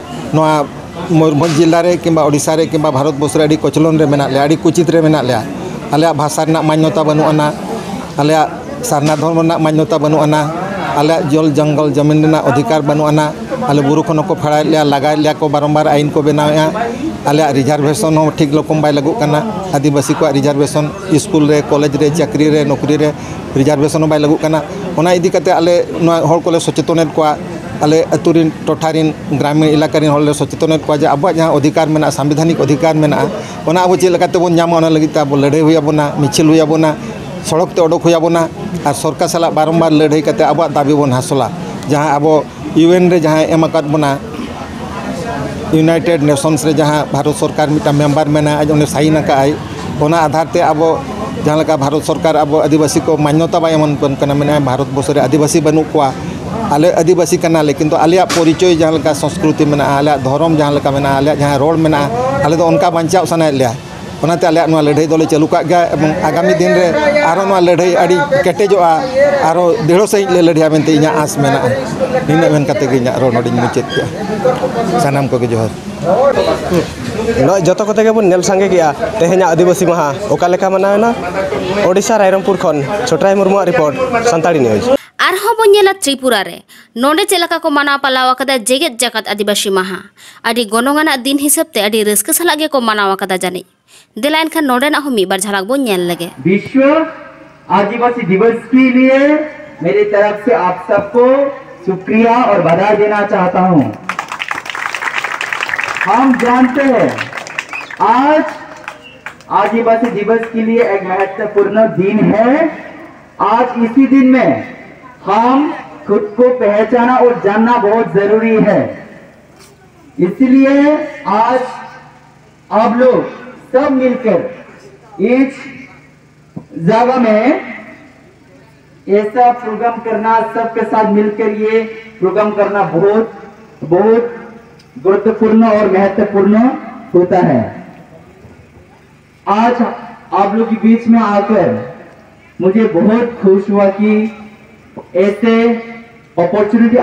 ᱱᱚᱣᱟ ᱢᱚᱭᱩᱨᱵᱷᱚᱸᱡᱽ ᱡᱮᱞᱟ ᱨᱮ ᱠᱤᱝᱵᱟ ᱳᱰᱤᱥᱟ ᱨᱮ ᱠᱤᱝᱵᱟ ᱵᱷᱟᱨᱚᱛ ᱵᱚᱨᱥᱚ ᱨᱮ ᱟᱹᱰᱤ ᱠᱚᱪᱞᱚᱱ ᱨᱮ ᱢᱮᱱᱟᱜ ᱞᱮᱭᱟ, ᱟᱹᱰᱤ ᱠᱩᱪᱤᱛ ᱨᱮ ᱢᱮᱱᱟᱜ ᱞᱮᱭᱟ᱾ ᱟᱞᱮᱭᱟᱜ ᱵᱷᱟᱥᱟ ᱨᱮᱱᱟᱜ ᱢᱟᱱᱭᱚᱛᱟ ᱵᱟᱹᱱᱩᱜ ᱟᱱᱟ, ᱟᱞᱮᱭᱟᱜ ᱥᱟᱨᱱᱟ ᱫᱷᱚᱨᱢᱚ ᱨᱮᱱᱟᱜ ᱢᱟᱱᱭᱚᱛᱟ ᱵᱟᱹᱱᱩᱜ ᱟᱱᱟ, ᱟᱞᱮᱭᱟᱜ ᱡᱚᱞ ᱡᱚᱝᱜᱚᱞ ᱡᱚᱢᱤᱱ ᱨᱮᱱᱟᱜ ᱚᱫᱷᱤᱠᱟᱨ ᱵᱟᱹᱱᱩᱜ ᱟᱱᱟ, ᱟᱞᱮ ᱵᱩᱨᱩ ᱠᱷᱚᱱ ᱦᱚᱸᱠᱚ ᱯᱷᱟᱲᱟᱭᱮᱫ ᱞᱮᱭᱟ, ᱞᱟᱜᱟᱭᱮᱫ ᱞᱮᱭᱟ ᱠᱚ, ᱵᱟᱨᱚᱢᱵᱟᱨ ᱟᱹᱭᱤᱱ ᱠᱚ ᱵᱮᱱᱟᱣᱮᱫᱼᱟ, ᱟᱞᱮᱭᱟᱜ ᱨᱤᱡᱟᱨᱵᱷᱮᱥᱚᱱ ᱦᱚᱸ ᱴᱷᱤᱠ ᱨᱚᱠᱚᱢ ᱵᱟᱭ ᱞᱟᱹᱜᱩᱜ ᱠᱟᱱᱟ, ᱟᱹᱫᱤᱵᱟᱹᱥᱤ ᱠᱚᱣᱟᱜ ᱨᱤᱡᱟᱨᱵᱷᱮᱥᱚᱱ ᱥᱠᱩᱞ ᱨᱮ, ᱠᱚᱞᱮᱡᱽ ᱨᱮ, ᱪᱟᱹᱠᱨᱤ ᱨᱮ, ᱱᱚᱠᱨᱤ ᱨᱮ ᱨᱤᱡᱟᱨᱵᱷᱮᱥᱚᱱ ᱦᱚᱸ ᱵᱟᱭ ᱞᱟᱹᱜᱩᱜ ᱠᱟᱱᱟ᱾ ᱚᱱᱟ ᱤᱫᱤ ᱠᱟᱛᱮ ᱟᱞᱮ ᱱᱚᱣᱟ ᱦᱚᱲ ᱠᱚᱞᱮ ᱥᱚᱪᱮᱛᱚᱱᱮᱫ ᱠᱚᱣᱟ, ᱟᱞᱮ ᱟᱹᱛᱩ ᱨᱤᱱ, ᱴᱚᱴᱷᱟ ᱨᱤᱱ, ᱜᱨᱟᱢᱤᱱ ᱮᱞᱟᱠᱟ ᱨᱤᱱ ᱦᱚᱲ ᱞᱮ ᱥᱚᱪᱮᱛᱚᱱᱮᱫ ᱠᱚᱣᱟ ᱡᱮ ᱟᱵᱚᱣᱟᱜ ᱡᱟᱦᱟᱸ ᱚᱫᱷᱤᱠᱟᱨ ᱢᱮᱱᱟᱜᱼᱟ, ᱥᱟᱝᱵᱤᱫᱷᱟᱱᱤᱠ ᱚᱫᱷᱤᱠᱟᱨ ᱢᱮᱱᱟᱜᱼᱟ, ᱚᱱᱟ ᱟᱵᱚ ᱪᱮᱫ ᱞᱮᱠᱟᱛᱮ ᱵᱚᱱ ᱧᱟᱢᱟ, ᱚᱱᱟ ᱞᱟᱹᱜᱤᱫ ᱛᱮ ᱟᱵᱚ ᱞᱟᱹᱲᱦᱟᱹᱭ ᱦᱩᱭ ᱟᱵᱚᱱᱟ, ᱢᱤᱪᱷᱤᱞ ᱦᱩᱭ ᱟᱵᱚᱱᱟ᱾ ᱥᱚᱲᱚᱠ ᱛᱮ ᱚᱰᱚᱠ ᱦᱩᱭ ᱟᱵᱚᱱᱟ ᱟᱨ ᱥᱚᱨᱠᱟᱨ ᱥᱟᱞᱟᱜ ᱵᱟᱨᱚᱢᱵᱟᱨ ᱞᱟᱹᱲᱦᱟᱹᱭ ᱠᱟᱛᱮ ᱟᱵᱚᱣᱟᱜ ᱫᱟᱹᱵᱤ ᱵᱚᱱ ᱦᱟᱥᱚᱞᱟ᱾ ᱡᱟᱦᱟᱸ ᱟᱵᱚ ᱤᱭᱩ ᱮᱱ ᱨᱮ ᱡᱟᱦᱟᱸ ᱮᱢ ᱟᱠᱟᱫ ᱵᱚᱱᱟ, ᱤᱭᱩᱱᱟᱭᱴᱮᱰ ᱱᱮᱥᱚᱱᱥ ᱨᱮ ᱡᱟᱦᱟᱸ ᱵᱷᱟᱨᱚᱛ ᱥᱚᱨᱠᱟᱨ ᱢᱤᱫᱴᱟᱝ ᱢᱮᱢᱵᱟᱨ ᱢᱮᱱᱟᱭᱟ, ᱟᱡ ᱚᱸᱰᱮ ᱥᱟᱭᱤᱱ ᱟᱠᱟᱫ ᱟᱭ, ᱚᱱᱟ ᱟᱫᱷᱟᱨ ᱛᱮ ᱟᱵᱚ ᱡᱟᱦᱟᱸ ᱞᱮᱠᱟ ᱵᱷᱟᱨᱚᱛ ᱥᱚᱨᱠᱟᱨ ᱟᱵᱚ ᱟᱹᱫᱤᱵᱟᱹᱥᱤ ᱠᱚ ᱢᱟᱱᱱᱚᱛᱟ ᱵᱟᱭ ᱮᱢᱟᱵᱚᱱ ᱠᱟᱱᱟ, ᱢᱮᱱᱟᱭ ᱵᱷᱟᱨᱚᱛ ᱵᱚᱨᱥᱚ ᱨᱮ ᱟᱹᱫᱤᱵᱟᱹᱥᱤ ᱵᱟᱹᱱᱩᱜ ᱠᱚᱣᱟ, ᱟᱞᱮ ᱟᱹᱫᱤᱵᱟᱹᱥᱤ ᱠᱟᱱᱟᱞᱮ, ᱠᱤᱱᱛᱩ ᱟᱞᱮᱭᱟᱜ ᱯᱚᱨᱤᱪᱚᱭ ᱡᱟᱦᱟᱸ ᱞᱮᱠᱟ ᱥᱚᱝᱥᱠᱨᱤᱛᱤ ᱢᱮᱱᱟᱜᱼᱟ, ᱟᱞᱮᱭᱟᱜ ᱫᱷᱚᱨᱚᱢ ᱡᱟᱦᱟᱸ ᱞᱮᱠᱟ ᱢᱮᱱᱟᱜᱼᱟ, ᱟᱞᱮᱭᱟᱜ ᱡᱟᱦᱟᱸ ᱨᱚᱲ ᱢᱮᱱᱟᱜᱼᱟ, ᱟᱞᱮ ᱫᱚ ᱚᱱᱠᱟ ᱵᱟᱧᱪᱟᱣ ᱥᱟᱱᱟᱭᱮᱫ ᱞᱮᱭᱟ᱾ ᱚᱱᱟᱛᱮ ᱟᱞᱮᱭᱟᱜ ᱱᱚᱣᱟ ᱞᱟᱹᱲᱦᱟᱹᱭ ᱫᱚᱞᱮ ᱪᱟᱹᱞᱩ ᱠᱟᱜ ᱜᱮᱭᱟ ᱮᱵᱚᱝ ᱟᱜᱟᱢᱤ ᱫᱤᱱ ᱨᱮ ᱟᱨᱦᱚᱸ ᱱᱚᱣᱟ ᱞᱟᱹᱲᱦᱟᱹᱭ ᱟᱹᱰᱤ ᱠᱮᱴᱮᱡᱚᱜᱼᱟ, ᱟᱨᱦᱚᱸ ᱫᱤᱲᱦᱚ ᱥᱟᱺᱦᱤᱡ ᱞᱮ ᱞᱟᱹᱲᱦᱟᱹᱭᱟ ᱢᱮᱱᱛᱮ ᱤᱧᱟᱹᱜ ᱟᱸᱥ ᱢᱮᱱᱟᱜᱼᱟ᱾ ᱱᱤᱱᱟᱹᱜ ᱢᱮᱱ ᱠᱟᱛᱮ ᱜᱮ ᱤᱧᱟᱹᱜ ᱨᱚᱲ ᱱᱚᱰᱮᱧ ᱢᱩᱪᱟᱹᱫ ᱠᱮᱜᱼᱟ᱾ ᱥᱟᱱᱟᱢ ᱠᱚᱜᱮ ᱡᱚᱦᱟᱨ᱾ ᱱᱚᱜᱼᱚᱭ ᱡᱚᱛᱚ ᱠᱚᱛᱮ ᱜᱮᱵᱚᱱ ᱧᱮᱞ ᱥᱟᱸᱜᱮ ᱠᱮᱜᱼᱟ ᱛᱮᱦᱮᱧᱟᱜ ᱟᱹᱫᱤᱵᱟᱹᱥᱤ ᱢᱟᱦᱟ ᱚᱠᱟ ᱞᱮᱠᱟ ᱢᱟᱱᱟᱣᱮᱱᱟ᱾ ᱳᱰᱤᱥᱟ ᱨᱟᱭᱨᱚᱝᱯᱩᱨ ᱠᱷᱚᱱ ᱪᱷᱳᱴᱨᱟᱭ ᱢᱩᱨᱢᱩᱣᱟᱜ ᱨᱤᱯᱳᱨᱴ, ᱥᱟᱱᱛᱟᱲᱤ ᱱᱤᱭᱩᱡᱽ᱾ ᱟᱨᱦᱚᱸ ᱵᱚᱱ ᱧᱮᱞᱟ ᱛᱨᱤᱯᱩᱨᱟ ᱨᱮ ᱱᱚᱰᱮ ᱪᱮᱫ ᱞᱮᱠᱟ ᱠᱚ ᱢᱟᱱᱟᱣ ᱯᱟᱞᱟᱣ ᱟᱠᱟᱫᱟ ᱡᱮᱜᱮᱛ ᱡᱟᱠᱟᱛ ᱟᱹᱫᱤᱵᱟᱹᱥᱤ ᱢᱟᱦᱟ᱾ ᱟᱹᱰᱤ ᱜᱚᱱᱚᱝ ᱟᱱᱟᱜ ᱫᱤᱱ ᱦᱤᱥᱟᱹᱵ ᱛᱮ ᱟᱹᱰᱤ ᱨᱟᱹᱥᱠᱟᱹ ᱥᱟᱞᱟᱜ ᱜᱮᱠᱚ ᱢᱟᱱᱟᱣ ᱟᱠᱟᱫᱟ ᱡᱟᱹᱱᱤᱡ᱾ ᱫᱮᱞᱟ ᱮᱱᱠᱷᱟᱱ ᱱᱚᱰᱮᱱᱟᱜ ᱦᱚᱸ ᱢᱤᱫ ᱵᱟᱨ ᱡᱷᱟᱞᱟᱠ ᱵᱚᱱ ᱧᱮᱞ ᱞᱮᱜᱮ᱾ विश्व आदिवासी दिवस के लिए मेरी तरफ से आप सबको शुक्रिया और बधाई देना चाहता हूं। हम जानते हैं, आज आदिवासी दिवस के लिए एक महत्वपूर्ण दिन है। आज इसी दिन में हम खुद को पहचाना और जानना बहुत जरूरी है। इसलिए आज आप लोग सब मिलकर इस जगह में ऐसा प्रोग्राम करना, सबके साथ मिलकर ये प्रोग्राम करना बहुत, बहुत गुरुत्वपूर्ण और महत्वपूर्ण होता है। आज आप लोग के बीच में आकर मुझे बहुत खुश हुआ कि ऐसे अपॉर्चुनिटी